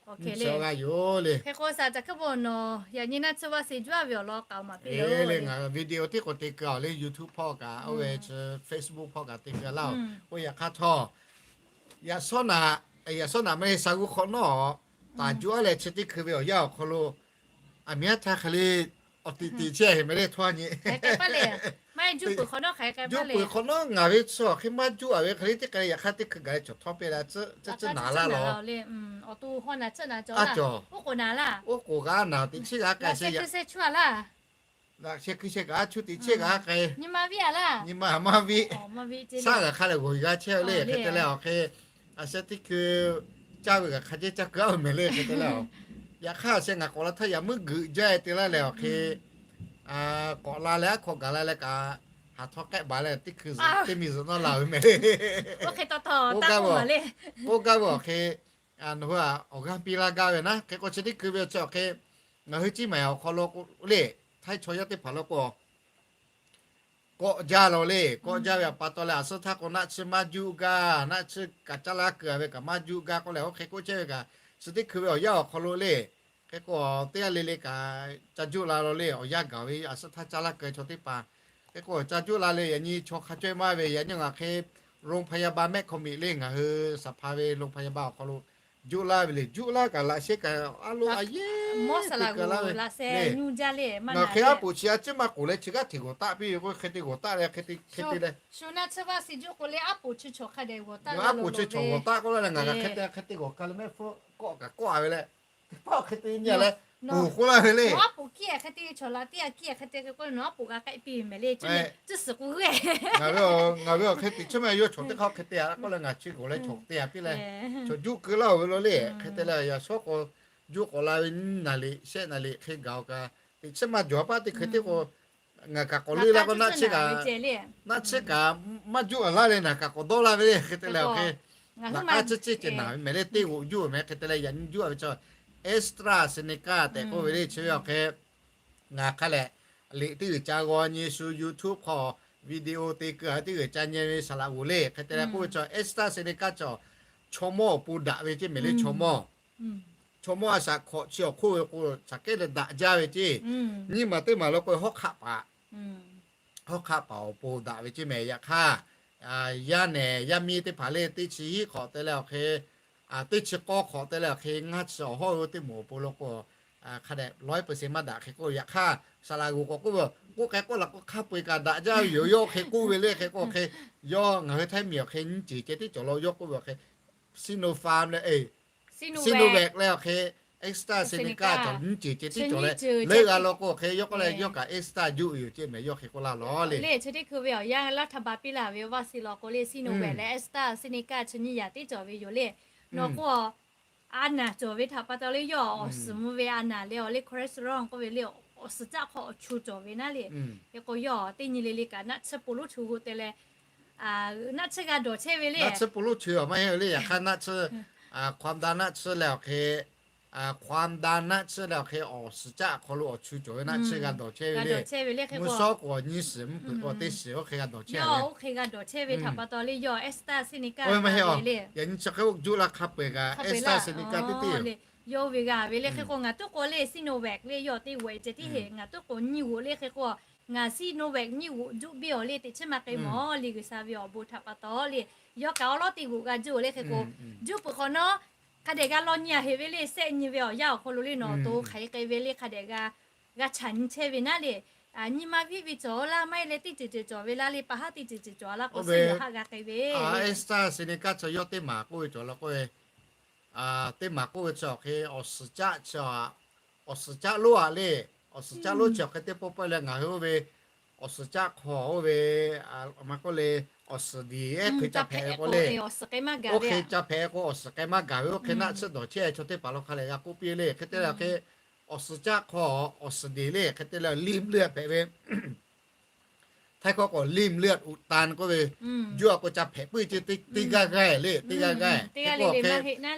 Nyiˇ chi awˇ g'aˇ yoˬ le. Hk'e k'o shaˍ caˬ hkuiˉ bon nawˬ yaꞈ nyi naˆ tsuhˇ vaˇ se juˇ a ve awˬ lawn k'aoˍ maˍ piˇ le. Ngaˬ video tiˉ k'o te keu a le, YouTube hpawˇ kaꞈ oˇ ve chi Facebook hpawˇ kaꞈ te keu laˇ oˬ. K'o yaꞈ hk'aˇ htawˇ, yaꞈ shawˉ naꞈ, yaꞈ shawˉ naꞈ maˇ heˆ, sha g'uˇ hk'awꞈ nawˉ taˍ juˇ a leh chi teˇ hkui ve awˬ yanˇ awˬ hk'aw lo, aˬ miˉ a htaˇ hk'e le awˬ tiꞈ tiꞈ chehˇ heˍ mehˍ le, htawˇ nyi juˇ peuˬ hk'awꞈ nawˉ ngaˬ ve chi awˬ hk'e maˇ juˇ a ve hk'e le teˇ hk'e le, yaꞈ hk'aˇ teˇ hkui gaˬ leh cawˬ htawˇ piˇ la, oˉ k'oˍ g'a naˍ teꞈ chiˇ g'a k'ai sheˍ, laꞈ sheh hkui sheh kaꞈ a chu teꞈ chiˇ g'a k'ai, nyi ma maˇ viˆ, shaˉ g'aˬ hk'a lehꞈ g'awˬ g'a chehˇ ve le. Hk'e te leh awˬ hk'e, a sheh teˇ hkui caˇ ve g'aˬ hk'a jehˇ caˇ keu a ve mehˍ le. Hk'e te leh, yaꞈ hk'aˇ a sheh ngaˬ k'awꞈ la htaˇ yaꞈ muiˉ geuꞈ jaˇ e te laˇ leh awˬ hk'e, k'awꞈ la leh aˉ hk'aw gaˬ la leh kaꞈ, haˍ htawˇ k'ehˆ baˬ leh teˇ hkui teˇ miˬ zuhꞈ nawˉ la ve mehˍ le. K'oˆ gaˇ ve awˬ hk'e, nawˬ hui awˬ g'aˇ piˇ laˇ gaˇ ve naˉ. Hk'e k'o chi teˇ hkui ve chi awˬ hk'e, ngaˬ hui ciˇ maˬ awˬ hk'aw lo k'o le, htaiˇ chaw yaˇ teˇ hpaˍ lo k'o kawˆ jaˇ la le. Kawˆ jaˇ ve pa taw leh, a suhˉ htaˇ k'o naˆ tsuhˇ maˇ juˆ gaˇ, naˆ tsuhˇ kaꞈ caˇ laˇ keu a ve kaꞈ maˇ juˆ gaˇ k'oˆ leh, oˇ hk'e k'oˆ chehˇ ve kaꞈ, chi teˇ hkui ve awˬ yanˇ awˬ hk'aw lo le, hk'e k'o teˇ g'aˇ le le kaꞈ ca juˆ la la le, awˬ yanˇ gaˬ ve a suhˉ htaˇ caˇ laˇ keu chaw teˇ hpaˍ, hk'e k'o ca juˆ la le, yaꞈ nyi chaw hk'a cawehˇ maˇ ve, yaꞈ nyi ngaˬ hk'e โรงพยาบาล แม่คอมมิ le, ngaˬ hui สภา ve โรงพยาบาล awˬ hk'aw lo juˆ laˇ ve le. Juˆ laˇ kaꞈ laꞈ sheh kaꞈ a lo a yehˉ te keu laˇ ve le. Ngaˬ hk'e aˉ poꞈ chi a ciˉ maˇ k'oˍ leh chi g'aˇ hteꞈ g'awˬ taˆ piˇ ve k'o, hk'e te g'awˬ taˆ leh hk'e te hk'e te leh, aˉ poꞈ chi chaw g'awˬ taˆ k'oˆ laˇ leh, ngaˬ kaꞈ hk'e te hk'e te g'awˬ ka le mehˆ hpfuhˇ kawˆ kaꞈ kawˆ a ve leh, teˇ hpaˇ hk'e te nyi leh, k'oˍ k'oˆ laˇ ve le. Ngaˬ ve ngaˬ ve awˬ hk'e teꞈ chiˉ maˇ yawˇ chaw teˇ hk'aˇ hk'e te a k'oˆ leh, ngaˬ chi g'awˬ leh chaw teˇ g'aˇ piˇ leh, chaw juˆ keu laˇ oˬ ve lo le. Hk'e te leh yaꞈ shawˉ k'o juˆ k'awꞈ la ve nyiˇ naˍ riˍ shehˆ naˍ riˍ hk'e gaˬ kaꞈ, teꞈ chiˉ maˇ jawˬ a paˆ teˇ hkui teˇ k'o, ngaˬ kaꞈ k'awꞈ leˇ laˇ k'o, naˆ tsuhˇ kaꞈ maˇ juˆ a laˇ leh ngaˬ kaꞈ k'awꞈ dawˇ laˇ ve le. Hk'e te leh awˬ hk'e, ngaˬ a ciˉ ciˉ ceh naˍ ve mehˍ le, teˇ g'oꞈ juˆ mehˍ. Hk'e te leh yaꞈ nyi juˆ a ve chi AstraZeneca tehꞈ k'oˆ ve le. Chi ve awˬ hk'e ngaˬ hk'a lehꞈ liꞈ teˇ g'uiˬ ca g'aw nyi shu YouTube hk'aw video te keu a ve teˇ g'uiˬ ca nyi ve saˍ laꞈ g'oˍ le. Hk'e te leh k'oˆ ve chi AstraZeneca chi chaw mawˇ awˬ pon daꞈ ve ceˇ mehˍ le. Chaw mawˇ, chaw mawˇ a shaꞈ hk'awꞈ chi awˬ hk'oˆ ve k'o, shaˍ kehˉ leh daꞈ jaˇ ve ceˇ. Nyiˇ maˬ teˇ maˬ lo k'o hawˉ hk'aˆ paˍ hawˉ hk'aˆ paˍ awˬ pon daꞈ ve ceˇ mehˍ. Yaꞈ hk'aˇ, yaˇ nehˬ yaˇ miˇ teˇ hpaˍ le teˇ chi hiˉ hk'awꞈ te leh awˬ hk'e, teˇ chi k'awˇ hk'awꞈ te leh awˬ hk'e, ngaˇ chi awˬ hawˉ ve teˇ moˍ awˬ pon lo k'o, hk'a dehꞈ ร้อยเปอร์เซ็นต์ maˇ daꞈ. Hk'e k'o yaꞈ hk'aˇ saˍ laꞈ g'oˍ k'awꞈ k'oˆ ve, k'oˆ k'ai k'oˆ la k'o hk'a peu-eˬ kaꞈ daꞈ jaˇ ve yoˬ. Yawˇ hk'e k'oˆ ve le. Hk'e k'o hk'e, yawˇ ngaˬ hui Htaiˇ miˬ awˬ hk'e nyiˇ ceuˬ ceh tiˉ cawˬ la. Yawˇ k'oˆ ve awˬ hk'e Sinopharm le, Sinovac le awˬ hk'e, AstraZeneca cawˬ nyiˇ ceuˬ ceh tiˉ cawˬ leh, leuˉ g'a law k'o hk'e yawˇ k'oˆ leh yawˇ kaꞈ AstraZeneca juˆ yoˬ ceˇ mehˍ. Yawˇ hk'e k'oˆ laˇ lawˬ le. Chi teˇ hkui ve awˬ yanˇ laˇ htaˇ ba piˇ laˇ ve vaccine law k'o le Sinovac leh AstraZeneca chi nyiˇ yaꞈ tiˉ cawˬ ve yoˬ le. Nawˬ k'o a naˍ cawˬ ve htaꞈ pa taw le yawˇ awˬ suhˍ mvuh ve a naˍ leh awˬ le cholesterol k'oˆ ve le, awˬ suhˍ caˆ hk'aw awˬ chu cawˬ ve naˉ le. Hk'e k'o yawˇ teˇ nyi le le kaꞈ naˆ tsuhˇ po lonˉ chu g'oꞈ te leh, naˆ tsuhˇ g'a dawˬ chehˇ ve le. Naˆ tsuhˇ po lonˉ chu a maˇ heˆ le. Yaꞈ hk'aˇ naˆ tsuhˇ, ความดัน naˆ tsuhˇ leh awˬ hk'e, ความดัน naˆ tsuhˇ leh awˬ hk'e awˬ suhˍ caˆ hk'aw lo awˬ chu cawˬ ve naˆ tsuhˇ g'a dawˬ chehˇ ve le. Mvuhˇ shawˉ k'o nyiˇ shiˍ mvuhˇ hpeuꞈ k'o teˇ shiˍ oˇ hk'e g'a dawˬ chehˇ ve. Oˇ hk'e g'a dawˬ chehˇ ve htaꞈ pa taw le yawˇ AstraZeneca maˇ heˆ le. Yaꞈ nyi chi hk'e juˆ la hk'a peu-eˬ kaꞈ AstraZeneca teˇ teˇ le. Yawˇ ve g'a ve le. Hk'e k'o ngaˬ tuˉ k'o le Sinovac le yawˇ teˇ g'oꞈ e ceh tiˉ heˆ. Ngaˬ tuˉ k'o nyiˇ g'oꞈ le. Hk'e k'o ngaˬ Sinovac nyiˇ g'oꞈ juˆ biˇ awˬ le teꞈ chiˉ maˇ k'ai mawˬ le. G'uiˬsha ve awˬ bon htaꞈ pa taw le, yawˇ kaꞈ awˉ lawˉ teˇ g'oꞈ g'a juˆ le. Hk'e k'o juˆ peuˬ hk'awꞈ nawˉ hk'a dehꞈ g'a law nyi a heꞈ ve le. Shehˆ nyi ve awˬ yanˇ awˬ hk'aw lo le nawˬ to hk'aˬ hk'e k'ai ve le hk'a dehꞈ g'a, g'a chaꞈ nyi chehˇ ve naˉ le. Nyi ma viˆ ve cawˬ laˇ maˇ heˆ leh teˇ ceuˬ ceuˬ cawˬ ve laˇ le. Pa haˉ teˇ ceuˬ ceuˬ cawˬ a laˇ k'o suhˉ yaꞈ haˆ g'a k'ai ve AstraZeneca chi yawˇ teˇ maˬ k'oˆ ve cawˬ la k'oˆ ve, teˇ maˬ k'oˆ ve chi awˬ hk'e awˬ suhˍ caˆ chi, awˬ suhˍ caˆ lonˉ a le. Awˬ suhˍ caˆ lonˉ chi awˬ hk'e teˇ pawˆ pawˆ leh ngaˬ hui oˇ ve awˬ suhˍ caˆ hk'aw oˇ ve, a ma k'oˆ le, awˬ suhˍ deˍ ehˉ hkui ca hpehꞈ ve k'o le, oˇ hk'e ca hpehꞈ k'o awˬ suhˍ k'ai maˇ gaˬ ve, oˇ hk'e naˆ tsuhˇ dawˬ chehˇ chaw teˇ hpaˍ lo hk'a leh g'a k'oˆ piˇ le. Hk'e te leh hk'e, awˬ suhˍ caˆ hk'aw awˬ suhˍ deˍ le, hk'e te leh ริ่ມเลือด hpehꞈ ve. Htaiˇ hkawˇ k'o ริ่ມเลือดอุดตัน k'oˆ ve, juˇ a k'o ca hpehꞈ puiˉ ce teˇ g'aˇ g'aˇ le, teˇ g'aˇ g'aˇ. Hk'e k'o hk'e,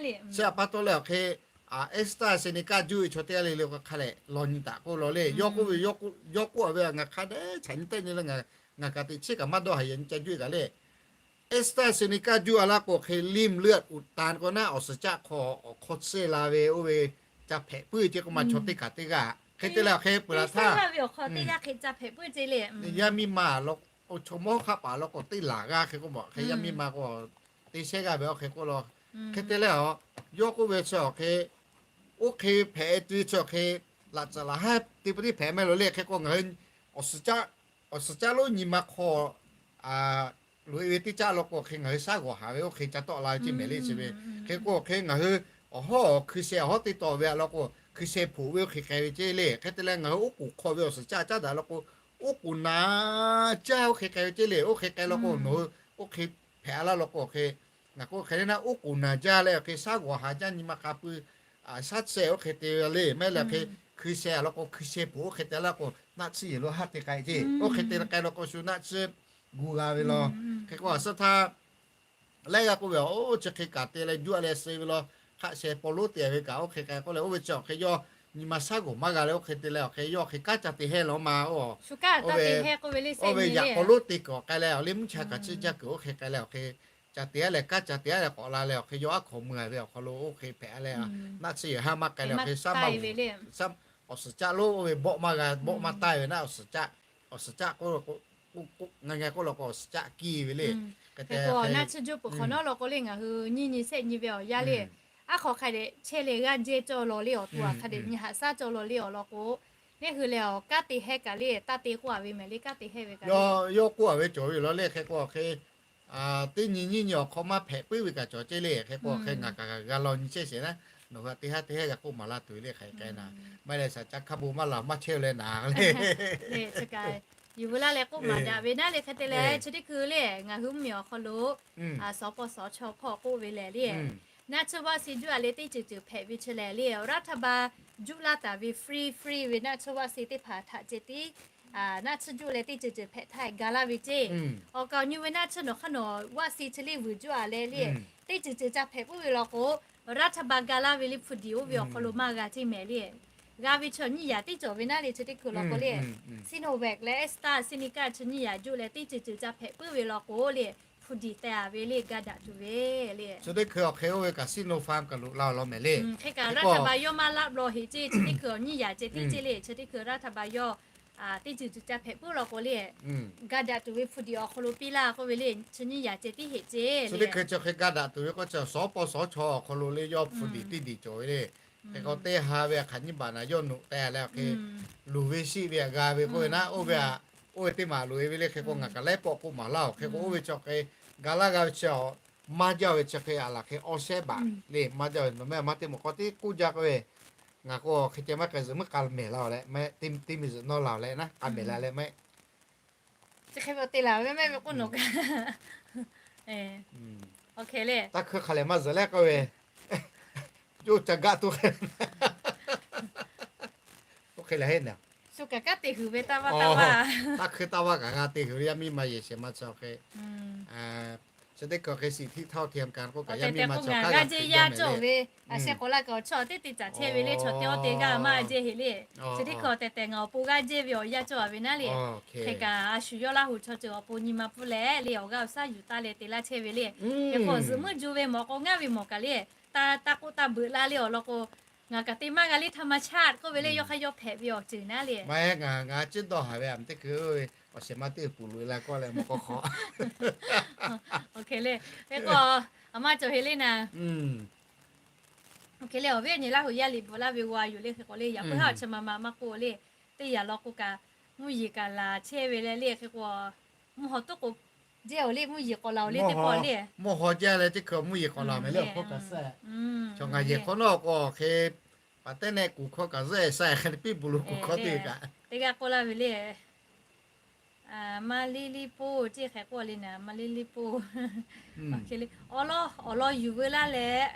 chi a pa taw leh awˬ hk'e, AstraZeneca juˇ ve chaw teˇ g'aˇ le le k'o hk'a leh law nyi taˍ k'oˆ law le. Yawˇ k'oˆ ve, yawˇ k'oˆ a ve, ngaˬ hk'a dehꞈ chaꞈ nyi tehˆ nyi leh ngaˬ kaꞈ teꞈ chiˉ kaꞈ maˇ dawˇ haˍ yehˬ nyi ca juˇ kaꞈ le. AstraZeneca juˇ a laˇ k'o hk'e ริ่ມเลือดอุดตัน k'o naˆ awˬ suhˍ caˆ hk'aw awˬ hk'aw tsuhˇ la ve oˇ ve ca hpehꞈ puiˉ ce k'oˆ ma chaw teˇ kaꞈ teˇ g'aˇ. Hk'e te leh hk'e peuˬ laˬ htaˇ, yaˇ miˇ ma, chaw mawˇ hk'aˆ paˍ law k'o teˇ laˬ g'aˇ hk'e k'oˆ ma hk'e yaˇ miˇ ma k'o teˇ shehˉ g'aˇ ve awˬ hk'e k'oˆ law. Hk'e te leh a, yawˇ k'oˆ ve chi awˬ hk'e, oˇ hk'e hpehꞈ e te chi awˬ hk'e, laꞈ tcuhˍ laꞈ haˉ te pa tiˉ hpehꞈ mehˆ lo le. Hk'e k'o ngaˬ hui awˬ suhˍ caˆ, awˬ suhˍ caˆ lonˉ nyi ma hk'aw loꞈ e ve teˇ caˆ law k'o hk'e ngaˬ hui shaˉ g'awˬ haˍ ve oˇ hk'e ca tawˆ la ve ceˇ mehˍ le chi ve. Hk'e k'o hk'e ngaˬ hui awˬ hawˉ awˬ hkui sheh awˬ hawˉ teˇ taw ve a law k'o hkui sheh hpoꞈ ve oˇ hk'e k'ai ve ceˇ le. Hk'e te leh ngaˬ hui oˉ k'oˍ hk'aw ve awˬ suhˍ caˆ caˉ daꞈ law k'o, oˉ k'oˍ naˍ jaˇ oˇ hk'e k'ai ve ceˇ le. Oˇ hk'e k'ai law k'o nawˬ hui oˇ hk'e hpehꞈ a laˇ law k'o hk'e, ngaˬ k'o hk'e le naˆ oˉ k'oˍ naˍ jaˇ leh awˬ hk'e shaˉ g'awˬ haˍ jaˇ nyi ma k'a pui, shaˉ tsuhˇ oˇ hk'e te ve le. Maˇ heˆ leh hk'e hkui sheh a law k'o hkui sheh hpoꞈ oˇ hk'e te laˇ k'o naˆ tsuhˇ yehˬ lo haˉ te k'ai ceˇ. Oˇ hk'e te k'ai law k'o shu naˆ tsuhˇ gu g'a ve law. Hk'e k'o a suhˉ htaˇ laiˉ g'aˇ k'oˆ ve, oˇ chi hk'e kaꞈ te leh juˇ a leh suh ve law, hk'aˆ sheh paw lonˉ te ve kaꞈ oˇ hk'e k'ai k'oˆ leh oˇ ve chi awˬ hk'e yawˇ nyi ma shaˉ g'awˬ maˇ g'a leh oˇ hk'e te leh awˬ hk'e yawˇ hk'e kanˉ ca te hehˇ law ma, oˇ ve yaꞈ paw lonˉ te kuiˬ k'ai leh awˬ liˇ mvuhˇ cha kaꞈ tsuhˇ jaˇ kuiˬ oˇ hk'e k'ai leh awˬ hk'e ca te a leh kanˉ ca te a leh k'awꞈ la leh awˬ hk'e yawˇ aˉ hkaw mui a ve awˬ hk'aw lo oˇ hk'e hpehꞈ a leh naˆ tsuhˇ yehˬ haˉ maˇ k'ai leh awˬ hk'e shaˉ ma awˬ suhˍ caˆ lonˉ oˇ ve bawˆ maˇ g'a, bawˆ maˇ taˇ ve naˆ awˬ suhˍ caˆ, awˬ suhˍ caˆ k'oˆ ngaˬ ngaˬ k'oˆ law k'o awˬ suhˍ caˆ kiˇ ve le. Hk'e te naˆ tsuhˇ juˇ peuˬ hk'awꞈ nawˉ law k'o le ngaˬ hui nyiˇ nyi shehˆ nyi ve awˬ yanˇ le, aˉ hk'aw hk'a dehꞈ chehˇ leh g'aˇ jehˇ cawˇ law le awˬ to a hk'a dehꞈ nyi haꞈ shaˉ cawˇ law le awˬ lawn k'o, neˇ hui leh awˬ kanˉ te hehˇ kaꞈ le taˇ te k'oˆ a ve mehˍ le kanˉ te hehˇ ve kaꞈ le. Yawˇ k'oˆ a ve cawˬ ve law le hk'e k'o awˬ hk'e teˇ nyi nyiˇ nyi awˬ hk'aw maˇ hpehꞈ puiˉ ve kaꞈ cawˬ ceˇ le. Hk'e k'o awˬ hk'e ngaˬ kaꞈ g'a law nyi chehˇ sheˍ naˉ, nawˬ hui a teˇ haˉ teˇ haˉ g'a k'oˆ maˍ laˇ tuˬ ve le hk'e k'ai naˍ. Maˇ heˆ leh shaˍ ca hkaˇ bon maˇ laˬ maˇ chehˇ leh naˍ le. Yuˬ veu laˇ leh k'oˆ maˍ daꞈ ve naˉ le hk'e te leh chi teˇ hkui le ngaˬ hui mvuhˇmiˬ awˬ hk'aw lo suhˍ paw suhˍ chaw hkawˇ k'oˆ ve lehˬ le, naˆ tsuhˇ vaˆ si juˇ a leh teˇ ceuˬ ceuˬ hpehꞈ ve chi lehˬ le, raˉ htaˇ ba juˇ laˇ taˍ ve free free ve naˆ tsuhˇ vaˆ si teˇ hpaˍ htaꞈ ceh tiˉ naˆ tsuhˇ juˇ leh teˇ ceuˬ ceuˬ hpehꞈ htaˇ ga laˇ ve ceˇ. Awˬ kaˍ awˬ nyi ve naˆ tsuhˇ nawˬ hk'aˇ nawˬ vaˆ si chi le vuiˬ juˇ a leh le, teˇ ceuˬ ceuˬ ca hpehꞈ puiˉ ve law k'o, raˉ htaˇ ba ga laˇ ve le hpu diˍ oˇ ve awˬ hk'aw lo maˇ g'a ceˇ mehˍ le. G'a ve chaw nyiˇ yaꞈ tiˉ cawˬ ve naˉ le chi teˇ hkui law k'o le, Sinovac leh AstraZeneca chi nyiˇ yaꞈ juˇ leh teˇ ceuˬ ceuˬ ca hpehꞈ puiˉ ve law k'o le, hpu diˍ teh a ve le ga daꞈ tuˬ ve le. Chi teˇ hkui awˬ hk'e oˇ ve kaꞈ Sinopharm kaꞈ loꞈ la awˬ lawn mehˍ le. Hk'e kaꞈ raˉ htaˇ ba yawˇ maˇ laˆ law heꞈ ceˇ. Chi teˇ hkui awˬ nyiˇ yaꞈ ceh tiˉ ceˇ le. Chi teˇ hkui raˉ htaˇ ba yawˇ teˇ ceuˬ ceuˬ ca hpehꞈ puiˉ law k'o le, ga daꞈ tuˬ ve hpu diˍ awˬ hk'aw lo piˇ laˇ k'oˆ ve le. Chi nyiˇ yaꞈ ceh tiˉ heꞈ ceˇ le. Chi teˇ hkui chi hk'e ga daꞈ tuˬ ve k'o chi suhˍ paw suhˍ chaw awˬ hk'aw lo le yawˇ hpu diˍ tiˇ diˍ cawˬ ve le. Hk'e k'o teˇ ha ve hk'aˬ nyiˇ baꞈ naˍ yawˇ noꞈ teh leh hk'e luˬ ve shiˆ ve g'a ve k'oˆ ve naˉ, oˇ ve a, oˇ ve teˇ maˬ loꞈ e ve le. Hk'e k'o ngaˬ kaꞈ laiˉ pawˆ k'oˆ maˍ laˇ oˬ. Hk'e k'o oˇ ve chi hk'e ga laˇ g'a ve chi maˇ jaˇ ve chi hk'e a laˬ hk'e awˇ shehˉ baꞈ le maˇ jaˇ ve nawˬ mehˆ maˇ teˇ maˬ k'aw tiˉ k'oˆ jaˇ k'oˆ ve, ngaˬ k'o hk'e ceh maˇ k'ai zuhꞈ meuˇ k'a mehˍ la leh, teˇ miˬ zuhꞈ nawˇ la leh naˉ k'a mehˍ la leh mehˆ. Chi hk'e ve te laˬ ve mehˆ ve k'oˆ nawˬ kaꞈ, awˬ hk'e le, taˇ hkui hk'a lehˬ maˇ zuhꞈ leh k'oˆ ve, yawˇ ca gaˆ tuˬ hk'e, oˇ hk'e lehˬ heˆ naˍ, shu kaꞈ kanˉ te huiˬ ve taˇ vaˇ taˇ vaˇ, taˇ hkui taˇ vaˇ kaꞈ g'a te huiˬ ve yaˇ miˇ ma yehˬ shehˍ ma chi hk'e chi teˇ hkui hk'e สิทธิเท่าเทียมกัน k'oˆ kaꞈ yaˇ miˇ ma chaw hk'a g'aˇ te yaˇ cawˬ ve, a sheh k'awꞈ la kaꞈ awˬ chawˇ teˇ te caˍ chehˇ ve le. Chaw te awˇ te g'aˇ maˇ jehˇ heˆ le. Chi teˇ hkui awˬ tehˬ tehˬ ngaˬ awˬ pon g'aˇ jehˇ ve awˬ yanˇ cawˬ a ve naˉ le. Hk'e kaꞈ a shu yawˇ Laˇ huˍ chaw ceuˬ awˬ pon nyi ma pfuhˇ leh le awˬ g'aˇ awˬ shaˉ yuˬ taˇ leh te laˇ chehˇ ve le. Hk'e k'o zuhꞈ meuˇ ju ve mawˬ k'o ngaˇ ve mawˬ kaꞈ le, taˇ k'oˆ taˇ beuꞈ la le awˬ lawn k'o, ngaˬ kaꞈ te maˇ g'a le ธรรมชาติ k'oˆ ve le yawˇ hk'aˇ yawˇ hpehꞈ ve awˬ ceuˬ naˉ le. Maˇ heˆ, ngaˬ ngaˬ ciˉ dawˇ haˍ ve a teˇ hkui awˬ shehˍ ma teˇ puˍ loꞈ e la k'oˆ leh mawˬ k'aw hk'aw, awˬ hk'e le, hk'e k'o a maˇ cawˬ heˆ le naˍ. Awˬ hk'e le awˬ viˉ awˬ nyi Laˇ huˍ yaˇ liꞈ bvuhꞈ laˇ ve g'a yuˬ le. Hk'e k'o le yaꞈ puiˉ haˉ chi ma ma maˇ k'oˆ le, teˇ yanˇ law k'o kaꞈ mvuhˇ yeˬ kaꞈ laˬ chehˇ ve le le. Hk'e k'o mvuhˇ haw toˉ k'o jehˇ awˬ le, mvuhˇ yeˬ k'awꞈ laˬ awˬ le teˇ pawˆ le, mvuhˇ haw jaˇ leh teˇ hkui mvuhˇ yeˬ k'awꞈ laˬ mehˍ le awˬ hk'oˆ kaꞈ suhˉ, chaw ngaˬ yehˬ hk'awˇ nawˉ k'o hk'e, paˍ tehˉ neh kuˬ hkawˇ kaꞈ zuhˆ e sa hk'e le piˇ buˬ lo kuˬ hkawˇ teˇ kaꞈ teˇ g'aˇ k'oˆ laˇ ve le. Maˇ liˇ liˇ poˆ ceˇ hk'e k'oˆ le naˍ, maˇ liˇ liˇ poˆ. Awˬ lawn awˬ lawn yuˬ veu laˇ leh,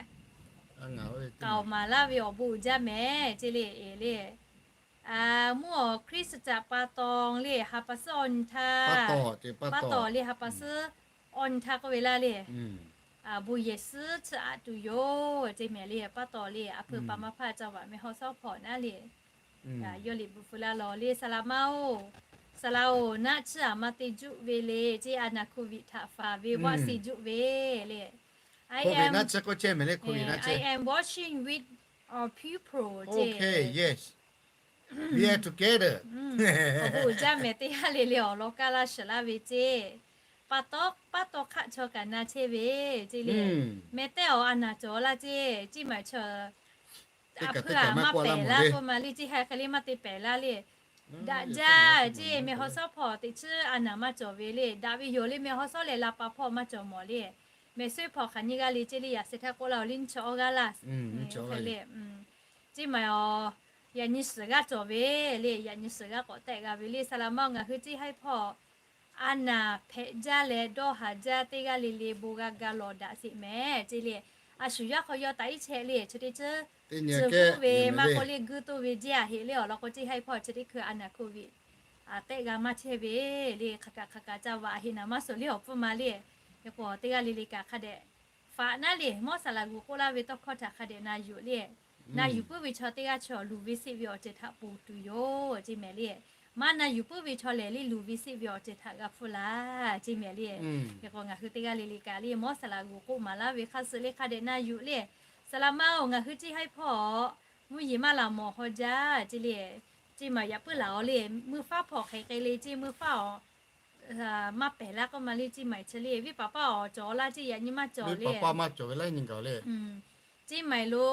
k'aoˍ maˍ laˇ ve awˬ bon uiˍ jaˇ mehˍ ceˇ le, eˬ le. Mvuhˇ awˬ Hkriꞈ suh caꞈ pa taw le, ha pa suhˉ awˬ nyi htaˇ, pa taw le ha pa suhˉ awˬ nyi htaˇ k'oˆ ve laˇ le. Bon yehˬ suhˉ chiˇ aꞈ tuˬ yoˬ ceˇ mehˍ le. Pa taw le a hpui pa maˇ hpaˇ caˇ vaꞈ meh haw shawˉ hpawꞈ naˉ le. Yawˇ liꞈ bvuhꞈ feu laˇ lawˬ le, saˍ laꞈ ma-oˬ, saˍ laꞈ-oˬ, naˆ tsuhˇ aˬ ma te juˆ ve le ceˇ, a naˍ โควิด htaꞈ faˍ ve vaˆ siˍ juˆ ve le. I am watching with a pupil ceˇ. Awˬ bon uiˍ jaˇ mehˍ teˇ g'aˇ le le awˬ lawn kaˇ laˇ shiˍ laˇ ve ceˇ. Pa taw, pa taw hk'aˆ chaw kaꞈ na chehˇ ve ceˇ le. Meh tehˉ awˬ a naˍ cawˬ laˇ ceˇ, ceˇ maˬ chaw a hpui aˬ maˇ pehˍ laˇ k'oˆ ma le, ceˇ ha hk'e le maˇ te pehˍ laˇ le. Daꞈ jaˇ ceˇ, meh haw shawˉ hpawꞈ teꞈ chiˉ a naˍ maˇ cawˬ ve le. Daꞈ ve yoˬ le, meh haw shawˉ leh la pa hpawˇ maˇ cawˬ mawˬ le. Meh suhˉ hpawꞈ hk'aˬ nyi g'aˇ le ceˇ le, yaꞈ sheh htaˇ k'oˆ laˇ-oˬ le, nyiˇ chi awˇ g'aˇ laˇ. Ceˇ maˬ awˬ, yaꞈ nyi suhˍ g'aˇ cawˬ ve le, yaꞈ nyi suhˍ g'aˇ k'awꞈ tehˆ g'a ve le. Saˍ laꞈ ma-oˬ, ngaˬ hui ceˇ haiˉ hpawˇ a naˍ hpehꞈ jaˇ leh dawˇ haˍ jaˇ teˇ g'aˇ le le bon g'a ga lawˬ daꞈ sheˍ mehˍ ceˇ le. A shu yaˇ hk'aw yaw taˍ iˉ chehˇ le, chi teˇ chi, chi puˇ ve maˇ k'oˆ le guiˇ toˇ ve jeˇ aꞈ heꞈ le awˬ lawn k'o, ceˇ haiˉ hpawˇ chi teˇ hkui a naˍ โควิด tehˆ g'a maˇ chehˇ ve le. Hk'aˬ kaꞈ hk'aˬ kaꞈ ca vaꞈ heꞈ naˍ maˇ suhˍ le awˬ pfuhˇ ma le. Hk'e k'o teˇ g'aˇ le le kaꞈ hk'a dehꞈ faꞈ naˉ le, mawˇ saˍ laꞈ g'uˬ k'oˆ laˇ ve tawˇ hkawˇ htaꞈ hk'a dehꞈ na yuˬ le. Na yuˬ puiˉ ve chaw teˇ g'aˇ chaw luˬ ve seˆ ve awˬ ceuˬ htaꞈ ponˬ tuˬ yoˬ ceˇ mehˍ le. Maˇ na yuˬ puiˉ ve chaw lehˬ le luˬ ve seˆ ve awˬ ceuˬ htaꞈ g'a hpfuhˇ laˇ ceˇ mehˍ le. Hk'e k'o ngaˬ hui teˇ g'aˇ le le kaꞈ le mawˇ saˍ laꞈ g'uˬ k'oˆ maˍ laˇ ve hk'a suh le hk'a dehꞈ na yuˬ le. Saˍ laꞈ ma-oˬ, ngaˬ hui ceˇ haiˉ hpawˇ mvuhˇ yeˬ maˇ laˬ mawˬ haw jaˇ ceˇ le. Ceˇ maˬ yaꞈ puiˉ laˬ awˬ le, mvuhˇ faˉ hpawˇ hk'e hk'e le ceˇ mvuhˇ faˉ awˬ maˇ pehˍ laˇ k'oˆ ma le, ceˇ maˬ chi le viˉ paˍ paˇ awˬ cawˬ laˇ ceˇ, yaꞈ nyi maˇ cawˬ le. Ceˇ maˬ lo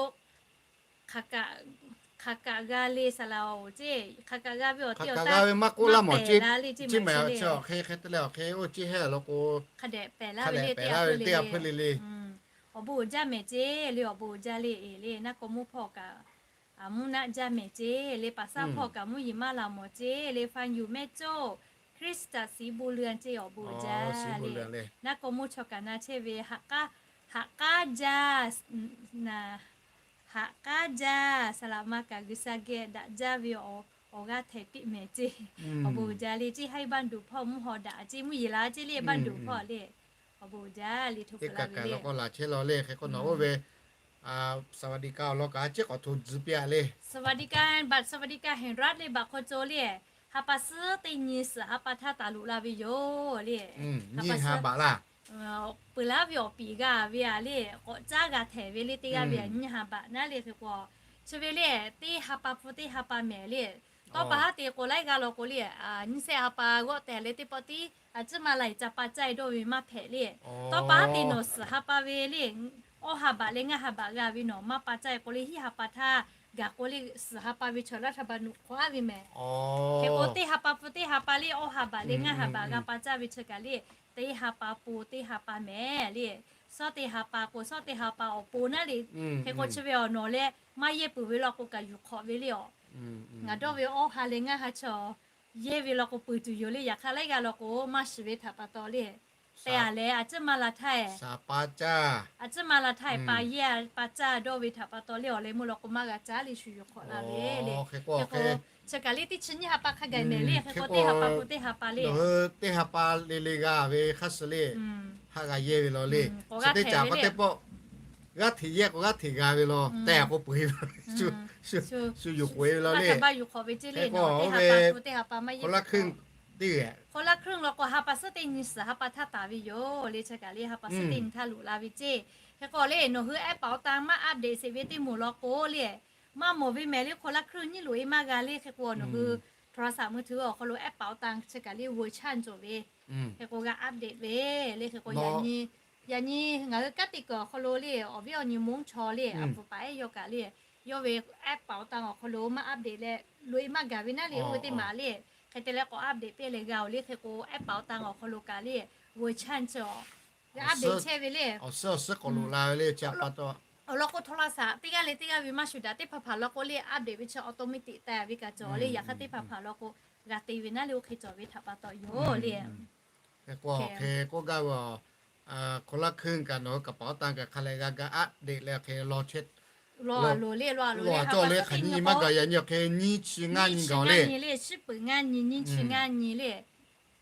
hk'aˬ kaꞈ g'a le saˍ laꞈ-oˬ ceˇ, hk'aˬ kaꞈ g'a ve awˬ te awˬ taˇ maˇ k'oˆ laˇ mawˬ ceˇ. Ceˇ maˬ chi awˬ hk'e hk'e te leh awˬ hk'e oˇ ceˇ hehˉ law k'o, hk'a dehꞈ pehˍ laˇ ve le teˇ g'aˇ hpeuˇ le le. Awˬ bon uiˍ jaˇ mehˍ ceˇ le, awˬ bon uiˍ jaˇ le, eˬ le naˉ k'o mvuhˇ hpawˇ kaꞈ mvuhˇ naˆ jaˇ mehˍ ceˇ le, paˍ saˉ hpawˇ kaꞈ mvuhˇ yeˬ maˇ laˬ mawˬ ceˇ le, fa yuˬ mehˇ coˇ, Hkriꞈ taˍ siˍ bon leu ceˇ awˬ bon uiˍ jaˇ le. Naˉ k'o mvuhˇ chaw kaꞈ na chehˇ ve, haꞈ k'aˉ jaˇ, haꞈ k'aˉ jaˇ, saˍ laꞈ ma kaꞈ G'uiˬ sha geh daꞈ jaˇ ve awˬ g'aˇ htehˍ piˇ mehˍ ceˇ. Awˬ bon uiˍ jaˇ le, ceˇ haiˉ baˇ duˬ hpawˇ mvuhˇ haw daꞈ ceˇ, mvuhˇ yeˬ la ceˇ le baˇ duˬ hpawˇ le. Awˬ bon uiˍ jaˇ le, hto hpu la ve le. Laˬ chehˇ law le, hk'e k'o nawˬ oˇ ve สวัสดิการ awˬ lawn kaꞈ a ciˉ k'awꞈ hto tcuh piˇ-a le. สวัสดิการ บัตรสวัสดิการแห่งรัฐ le baꞈ hk'aw co le, ha pa suhˉ teˇ nyi suhˍ ha pa htaˇ taˍ loꞈ la ve yoˬ le. Nyiˇ ha baꞈ laˇ. Peuˬ laˇ ve awˬ piˍ g'a ve-a le, k'awꞈ caˉ g'a htehˍ ve le, teˇ g'aˇ ve nyiˇ ha baꞈ naˉ le hk'e k'o, chi ve le, teˇ ha pa hpu teˇ ha pa mehˍ le. Tawˇ pa haˉ te k'o laiˉ g'aˇ law k'o le, nyiˇ sehˆ ha pa g'awˆ tehˬ leh teˇ pawˆ tiˉ a ciˉ maˇ la-e ca pa caˇ-e dawˇ ve maˇ hpehꞈ le. Tawˇ pa haˉ te nawˬ suhˍ ha pa ve le, awˇ ha baꞈ leh ngaˇ ha baꞈ g'a ve nawˬ maˇ pa caˇ-e k'o le, hiˉ ha pa htaˇ gaˬ k'o le, suhˍ ha pa ve chaw laˇ htaˇ ba nuꞈ hk'awꞈ-a ve mehˍ. Hk'e k'o teˇ ha pa hpu teˇ ha pa le, awˇ ha baꞈ leh ngaˇ ha baꞈ g'a pa caˇ ve chi kaꞈ le, teˇ ha pa pon teˇ ha pa mehˍ le. Shawˉ teˇ ha pa k'o shawˉ teˇ ha pa awˬ pon naˉ le. Hk'e k'o chi ve awˬ nawˬ leh maˇ yehˇ peuˬ ve law k'o kaꞈ yuˬ hk'awꞈ ve le awˬ. Ngaˬ dawˇ ve awˇ ha leh ngaˇ ha chaw yehˇ ve law k'o peuˬ tuˬ yoˬ le. Yaꞈ hk'aˇ laiˉ g'aˇ law k'o maˇ shiˍ ve htaꞈ pa taw le, te-a leh a ciˉ maˇ la htaˇ-e, a ciˉ maˇ la htaˇ-e pa yehˇ pa caˇ dawˇ ve htaꞈ pa taw le awˬ leh meuˇ law k'o maˇ g'a caˉ le shu yuˬ hk'awꞈ la ve le. Hk'e k'o chi kaꞈ le teˇ chi nyiˇ ha pa hk'a gaˬ mehˍ le. Hk'e k'o teˇ ha pa pun teˇ ha pa le, teˇ ha pa le le g'a ve hk'a suh le, haˆ g'a yehˇ ve law le. Chi teˇ caꞈ k'o teˇ pawˆ g'aˇ hteꞈ yehˇ k'o g'aˇ hteꞈ g'a ve law tehꞈ k'o peuˬ-e ve, shu yuˬ k'oꞈ-e ve law le. Hk'e k'o oˇ ve คนละครึ่ง teˇ g'aˇ, คนละครึ่ง law k'o ha pa suhˉ teˇ nyi suhˍ ha pa htaˇ taˍ ve yoˬ le. Chi kaꞈ le ha pa suhˉ teˇ nyi htaˇ loꞈ la ve ceˇ. Hk'e k'o le nawˬ hui แอปเป๋าตัง maˇ update sheˍ ve teˇ moˍ law k'o le, maˇ mawˬ ve mehˍ le. คนละครึ่ง nyiˇ loꞈ-e maˇ g'a le. Hk'e k'o nawˬ hui โทรศัพท์มือถือ awˬ hk'aw lo แอปเป๋าตัง chi kaꞈ le version cawˬ ve, hk'e k'o g'a update ve le. Hk'e k'o yaꞈ nyi ngaˬ hui kanˉ te kuiˬ awˬ hk'aw lo le awˬ viˉ awˬ nyi monˉ chaw le a pfuhˍ paˍ ehˉ yawˇ kaꞈ le, yawˇ ve แอปเป๋าตัง awˬ hk'aw lo maˇ update leh loꞈ-e maˇ gaˬ ve naˉ le. Oˇ ve teˇ maˬ le, hk'e te leh k'awꞈ update piˇ leh g'a-oˬ le. Hk'e k'o แอปเป๋าตัง awˬ hk'aw lo kaꞈ le version cawˬ, g'a update chehˇ ve le. Awˬ suhˉ awˬ suhˉ k'awꞈ loꞈ la ve le. Awˬ lawn k'o โทรศัพท์ teˇ g'aˇ le teˇ g'aˇ ve maˇ shuˍ daꞈ, teˇ hpaˍ hpaˍ law k'o le update ve chi automatic taˍ ve kaꞈ cawˬ le. Yaꞈ hk'aˇ teˇ hpaˍ hpaˍ law k'o g'a te ve naˉ le, oˇ hk'e cawˬ ve htaꞈ pa taw yoˬ le. Hk'e k'o, hk'e k'oˆ gaˇ ve, hk'aw laˇ hkuiˇ kaꞈ nawˬ hui kaˍ paˍ awˉ tanˇ kaꞈ hk'a leh g'a gaˇ aˉ deꞈ leh hk'e law chehˇ, law a loˍ le, law a loˍ le, cawˇ le hk'aˬ nyi maˇ gaˬ yaꞈ nyi awˬ hk'e nyiˇ chi ngaˇ nyi gaˬ le. Nyiˇ chi ngaˇ nyi, nyiˇ chi ngaˇ nyi le.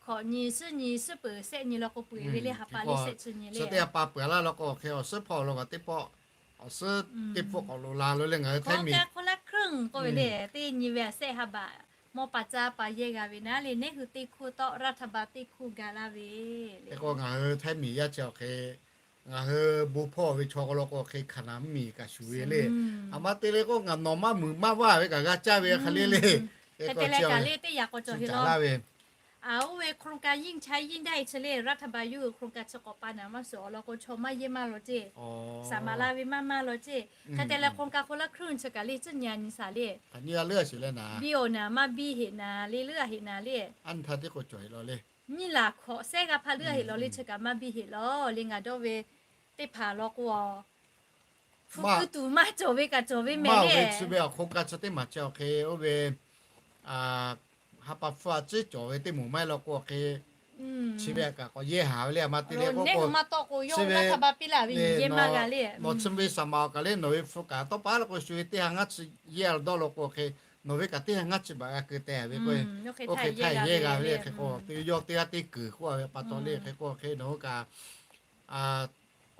Hkawꞈ nyi, suhˉ nyi, suhˉ peuˍ, shehˆ nyi law k'o peu eˬ ve le, ha pa le shehˆ chi nyi le. Suhˉ teˇ ha pa peuˬ laˇ law k'o hk'e awˬ suhˉ hpawˇ lo kaꞈ teˇ pawˆ, awˬ suhˉ teˇ pawˆ k'awꞈ loꞈ la lo le ngaˬ hui Htaiˇ miˬ. Hk'aw laˇ hkuiˇ k'oˆ ve le, teˇ nyi ve a shehˆ ha baꞈ mawˇ pa caˇ pa yehˇ g'a ve naˉ le, neˇ hui teˇ hkuˇ tawˆ รัฐบาล teˇ hkuˇ ga laˇ ve le. Hk'e k'o ngaˬ hui Htaiˇ miˬ yaˇ chi awˬ hk'e ngaˬ hui bon hpawˇ ve chaw k'aw law k'o hk'e hkaˍnanˍ mvuhˇmiˬ kaꞈ shuˍ ve le. A ma te le k'o ngaˬ nawˬ maˇ muiˬ maˇ vaˇ ve kaꞈ g'a caˇ ve hk'e le le. Hk'e te leh kaꞈ le teˇ yaꞈ k'aw cawˬ heˆ laˇ ve. A, oˇ ve โครงการ ยิ่งใช้ยิ่งได้ chi le, รัฐบาล yuˇ hk'aw ka chi k'awꞈ pa naˍ maˇ suhˍ awˬ lawn k'o chaw maˇ yehˇ maˇ law ceˇ. Saˍ maˍ la ve maˇ maˇ law ceˇ. Hk'e te leh โครงการ คนละครึ่ง chi kaꞈ le tcuhˉ nyi a nyi saˍ le. Biˇ awˬ naˍ maˇ biˇ heꞈ naˍ le, leuˉ a heꞈ naˍ le. Nyiˇ laˬ hkawꞈ sehˉ g'a hpaˇ leuˉ a heꞈ law le chi kaꞈ maˇ biˇ heꞈ law le ngaˬ dawˇ ve teˇ hpaˍ law k'o a hpu kuiˇ tuˬ maˇ cawˬ ve kaꞈ cawˬ ve mehˍ le. Chi ve awˬ hk'aw ka chi teˇ maˬ chi awˬ hk'e oˇ ve ha pa hpfuhˇ a ciˉ cawˬ ve teˇ moˍ maˇ heˆ law k'o hk'e, chi ve kaꞈ k'awꞈ yehˇ haˍ ve le. A ma te le k'o, chi ve nawˬ chi ve Saˍ maˍ awˬ kaˬ le nawˬ ve hpu kaꞈ tawˇ pa law k'o shu ve teˇ ha ngaˇ chi yehˇ dawˇ law k'o hk'e, nawˬ ve kaꞈ teˇ ha ngaˇ chi baꞈ g'a keu teh ve k'o, oˇ hk'e htaˇ yehˇ g'a ve le. Hk'e k'o te yawˇ teˇ g'aˇ teˇ kuiˬ k'oˆ ve pa taw le. Hk'e k'o hk'e nawˬ hui kaꞈ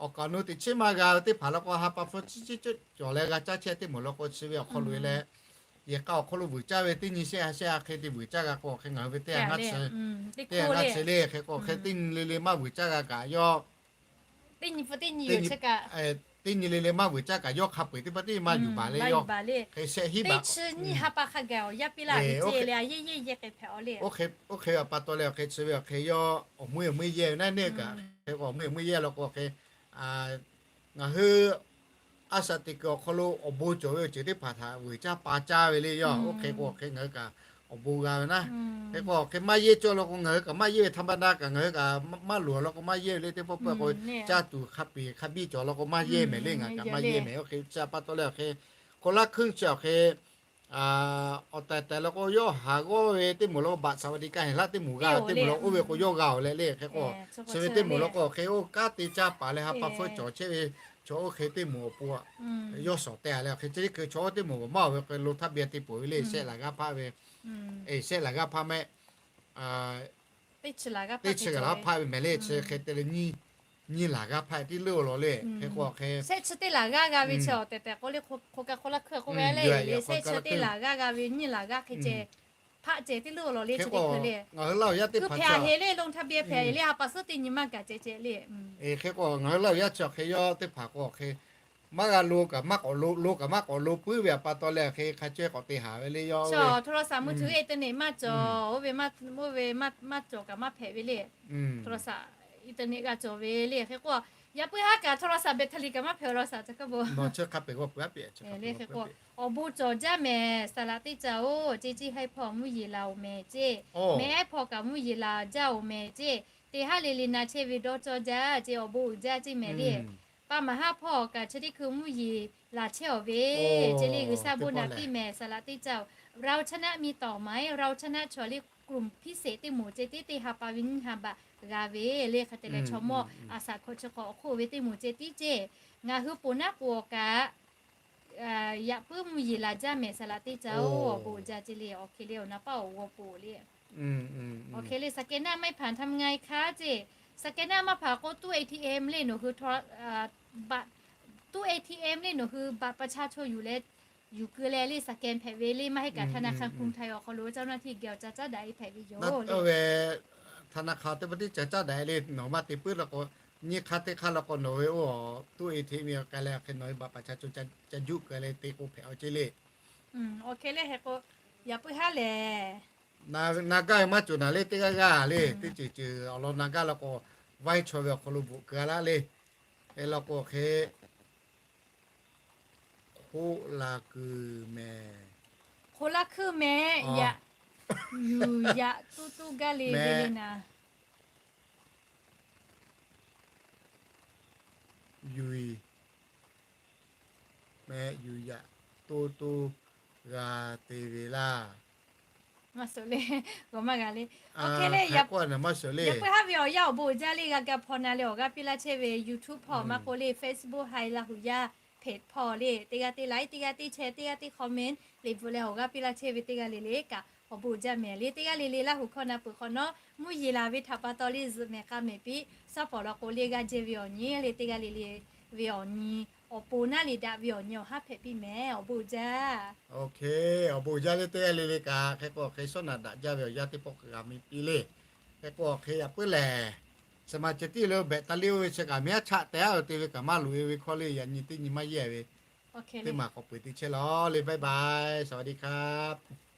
awˬ kaˍ nu teꞈ chiˉ maˇ g'a ve teˇ hpaˍ law k'o ha pa hpfuhˇ ciˉ ciˉ cawˬ leh g'a caˇ chehˇ teˇ moˍ law k'o chi ve awˬ hk'aw lo e leh, yehˬ k'a awˬ hk'aw lo vuiˬ caˇ ve teˇ nyi shehˆ ha shehˆ ha hk'e te vuiˬ caˇ g'a k'o hk'e ngaˬ hui ve teˇ ha ngaˇ chi, teˇ ha ngaˇ chi le. Hk'e k'o hk'e teˇ nyi le le maˇ vuiˬ caˇ g'a kaꞈ yawˇ teˇ nyi le le maˇ vuiˬ caˇ kaꞈ yawˇ hk'a peu eˬ teˇ pa teˇ maˇ yuˬ baˬ le yawˇ. Hk'e shehˆ hiˉ baˬ k'o, oˇ hk'e pa taw leh awˬ hk'e chi ve awˬ hk'e yawˇ awˬ meuˇ awˬ meuˇ yehˇ ve naˉ neˇ kaꞈ hk'e k'o awˬ meuˇ awˬ meuˇ yehˇ law k'o hk'e ngaˬ hui a shaꞈ teꞈ kuiˬ awˬ hk'aw lo awˬ bon cawˬ ve awˬ ceuˬ teˇ hpaˍ htaꞈ vuiˬ caˇ pa caˇ ve le yawˇ. Oˇ hk'e k'o awˬ hk'e ngaˬ hui kaꞈ awˬ bon g'a ve naˉ. Hk'e k'o awˬ hk'e maˇ yehˇ cawˇ law k'o ngaˬ hui kaꞈ maˇ yehˇ ve htaˇ maˇ daˇ kaꞈ ngaˬ hui kaꞈ maˇ loˍ law k'o maˇ yehˇ ve le. Teˇ pawˆ pawˆ k'o caˇ tuˬ hk'a peˬ hk'a biˇ cawˬ law k'o maˇ yehˇ mehˍ le ngaˬ kaꞈ maˇ yehˇ mehˍ. Oˇ hk'e chi pa taw leh awˬ hk'e hk'aw laˇ hkuiˇ chi awˬ hk'e awˬ tehˬ tehˬ law k'o yawˇ haˍ g'awˇ ve teˇ moˍ law k'o baꞈ saˍ va diꞈ kaˇ heˍ laˇ teˇ moˍ g'a ve teˇ moˍ law k'o oˇ ve k'o yawˇ g'a awˬ leh le. Hk'e k'o chi ve teˇ moˍ law k'o awˬ hk'e oˇ kanˉ te caˇ paˍ leh ha pa hpfuhˇ cawˬ chehˇ ve chaw oˇ hk'e teˇ moˍ awˬ pon yawˇ shawˍ teh leh awˬ hk'e chi teˇ hkui chaw oˇ teˇ moˍ maˇ awˬ ve hk'e lo htaˇ biˇ a teˇ poˬ ve le shehˆ laˬ g'aˇ hpaˆ ve, shehˆ laˬ g'aˇ hpaˆ mehˆ teˇ chi laˬ g'aˇ hpaˆ ve mehˍ le chi hk'e te leh nyiˇ laˬ g'aˇ hpaˆ tiˉ leuˉ law le. Hk'e k'o awˬ hk'e shehˆ chi teˇ laˬ g'aˇ g'a ve chi awˬ tehˬ tehˬ k'oˆ le hk'o ka hk'aw laˇ hkuiˇ k'oˆ ve le le shehˆ chi teˇ laˬ g'aˇ g'a ve nyiˇ laˬ g'aˇ hk'e ceh hpaˆ ceh tiˉ leuˉ law le chi teˇ hkui le. Ngaˬ hui Laˇ huˍ yaˇ teˇ hpaˍ hpehꞈ a heˍ le, ลงทะเบียน hpehꞈ a heˍ le, ha pa suhˉ teˇ nyi maˇ gaˬ ceh ceh le. Hk'e k'o ngaˬ hui Laˇ huˍ yaˇ chi awˬ hk'e yawˇ teˇ hpaˍ k'o awˬ hk'e maˇ g'a lo kaꞈ maˇ k'awꞈ lo, lo kaꞈ maˇ k'awꞈ lo puiˉ ve awˬ pa taw leh awˬ hk'e hk'a chehˇ k'awꞈ te haˍ ve le yawˇ. Oˇ ve โทรศัพท์มือถือ internet maˇ cawˬ, oˇ ve maˇ cawˬ kaꞈ maˇ hpehꞈ ve le. โทรศัพท์ internet g'a cawˬ ve le. Hk'e k'o yaꞈ puiˉ haˉ kaꞈ โทรศัพท์ แบตเตอรี่ kaꞈ maˇ hpehꞈ โทรศัพท์ ca kaˇ bo. Hk'e k'o awˬ bon cawˬ jaˇ mehˍ, saˍ laꞈ teˇ ca oˬ, ceˇ ciˇ haiˉ hpawˇ mvuhˇ yeˬ laˬ oˬ mehˍ ceˇ, mehˍ haiˉ hpawˇ kaꞈ mvuhˇ yeˬ laˬ jaˇ oˬ mehˍ ceˇ, teˇ haˉ le le na chehˇ ve dawˇ cawˇ jaˇ ceˇ, awˬ bon uiˍ jaˇ ceˇ mehˍ le. Pa maˍ haˉ hpawˇ kaꞈ chi teˇ hkui mvuhˇ yeˬ laˬ chehˇ awˬ ve ceˇ le. G'uiˬsha bon naꞈ piˇ mehˍ, saˍ laꞈ teˇ ca oˬ, เราชนะ มีต่อไหม เราชนะ chaw le กลุ่มพิเศษ teˇ moˍ ceˇ tiˉ teˇ ha pa ve nyiˇ ha baꞈ g'a ve le. Hk'e te leh chaw mawˇ a shaꞈ hkawꞈ chi hk'awꞈ awˬ hk'oˆ ve teˇ moˍ ceˇ tiˉ ceˇ, ngaˬ hui poˬ naˉ k'o awˬ kaꞈ yaꞈ puiˉ mvuhˇ yeˬ laˬ jaˇ mehˍ, saˍ laꞈ teˇ ca oˬ, awˬ bon uiˍ jaˇ ceˇ le. Awˬ hk'e le awˬ na paˇ awˬ g'aw poˬ le. Awˬ hk'e le สแกนเนอร์ ไม่ผ่าน ทำไงคะ ceˇ, สแกนเนอร์ maˇ hpanˍ k'o ตู้ เอทีเอ็ม le nawˬ hui ตู้ เอทีเอ็ม le nawˬ hui บัตรประชาชน yuˬ leh yuˬ keu leh le สแกน hpehꞈ ve le. Maˇ heˆ kaꞈ ธนาคารกรุงไทย awˬ hk'aw lo เจ้าหน้าที่ geh awˬ ca caˉ daꞈ e hpehꞈ ve yoˬ le. Oˇ ve ธนาคาร teˇ pa tiˉ ca caˉ daꞈ e le nawˬ maˇ te puiˉ law k'o, nyiˇ hk'aˇ teˇ hk'aˇ law k'o nawˬ ve oˇ ตู้ เอทีเอ็ม k'ai leh hk'e nawˬ ve บัตรประชาชน ca juˆ keu leh te k'o hpehꞈ awˬ ceˇ le. Oˇ hk'e le hk'e k'o yaꞈ puiˉ haˉ lehˬ na gaˇ ve maˇ cawˬ naˍ le, teˇ g'aˇ g'aˇ le, teˇ ceuˬ ceuˬ awˬ lawn na gaˇ law k'o, vaiˇ chaw ve awˬ hk'aw lo bvuhꞈ keu a laˇ le. Hk'e law k'o hk'e hk'oˆ la kuiˬ mehˍ. Hk'oˆ la kuiˬ mehˍ, yaꞈ yuˬ yaꞈ tuˇ tuˇ gaˇ le le naˍ. Yuˬ mehˍ, yuˬ yaꞈ toˇ toˇ g'a te ve laˇ. Maˇ shuˍ le, g'aw maˇ g'a le. Oˇ hk'e le, yaꞈ puiˉ haˉ ve awˬ yanˇ awˬ bon uiˍ jaˇ le, g'a ga hpaw na le awˬ g'aˇ piˇ laˇ chehˇ ve YouTube hpawˇ maˇ k'oˆ le Facebook haiˬ Laˇ huˍ yaˇ page hpawˇ le, teˇ g'aˇ teˇ like, teˇ g'aˇ teˇ share, teˇ g'aˇ teˇ comment liꞈ bvuhꞈ leh awˬ g'aˇ piˇ laˇ chehˇ ve teˇ g'aˇ le le kaꞈ awˬ bon uiˍ jaˇ mehˍ le. Teˇ g'aˇ le le Laˇ huˍ hkawˇ na peuˬ hk'awꞈ nawˉ mvuhˇ yeˬ laˬ ve htaꞈ pa taw le zuhꞈ mehˍ k'a mehˍ piˇ, shaˉ pawˍ law k'o le g'aˇ jehˇ ve awˬ nyi le, teˇ g'aˇ le le ve awˬ nyi awˬ pon naˉ le daꞈ ve awˬ nyi awˬ haˉ hpehꞈ piˇ mehˍ. Awˬ bon uiˍ jaˇ. Oˇ hk'e, awˬ bon uiˍ jaˇ le teˇ g'aˇ le le kaꞈ, hk'e k'o awˬ hk'e shawˉ naꞈ daꞈ jaˇ ve awˬ yanˇ teˇ pawˆ hk'a g'a mi piˇ le. Hk'e k'o awˬ hk'e yaꞈ puiˉ lehˬ, saˍ maˍ ceh tiˉ lo behꞈ taˍ le oˇ ve chi kaꞈ miˇ haˉ chaꞈ tehꞈ a ve te ve kaꞈ maˇ loꞈ e ve hkawˇ le yaꞈ nyi teˇ nyi maˇ yehˇ ve. Teˇ maˬ k'awꞈ peu eˬ te chehˇ law le, bye bye, สวัสดีครับ.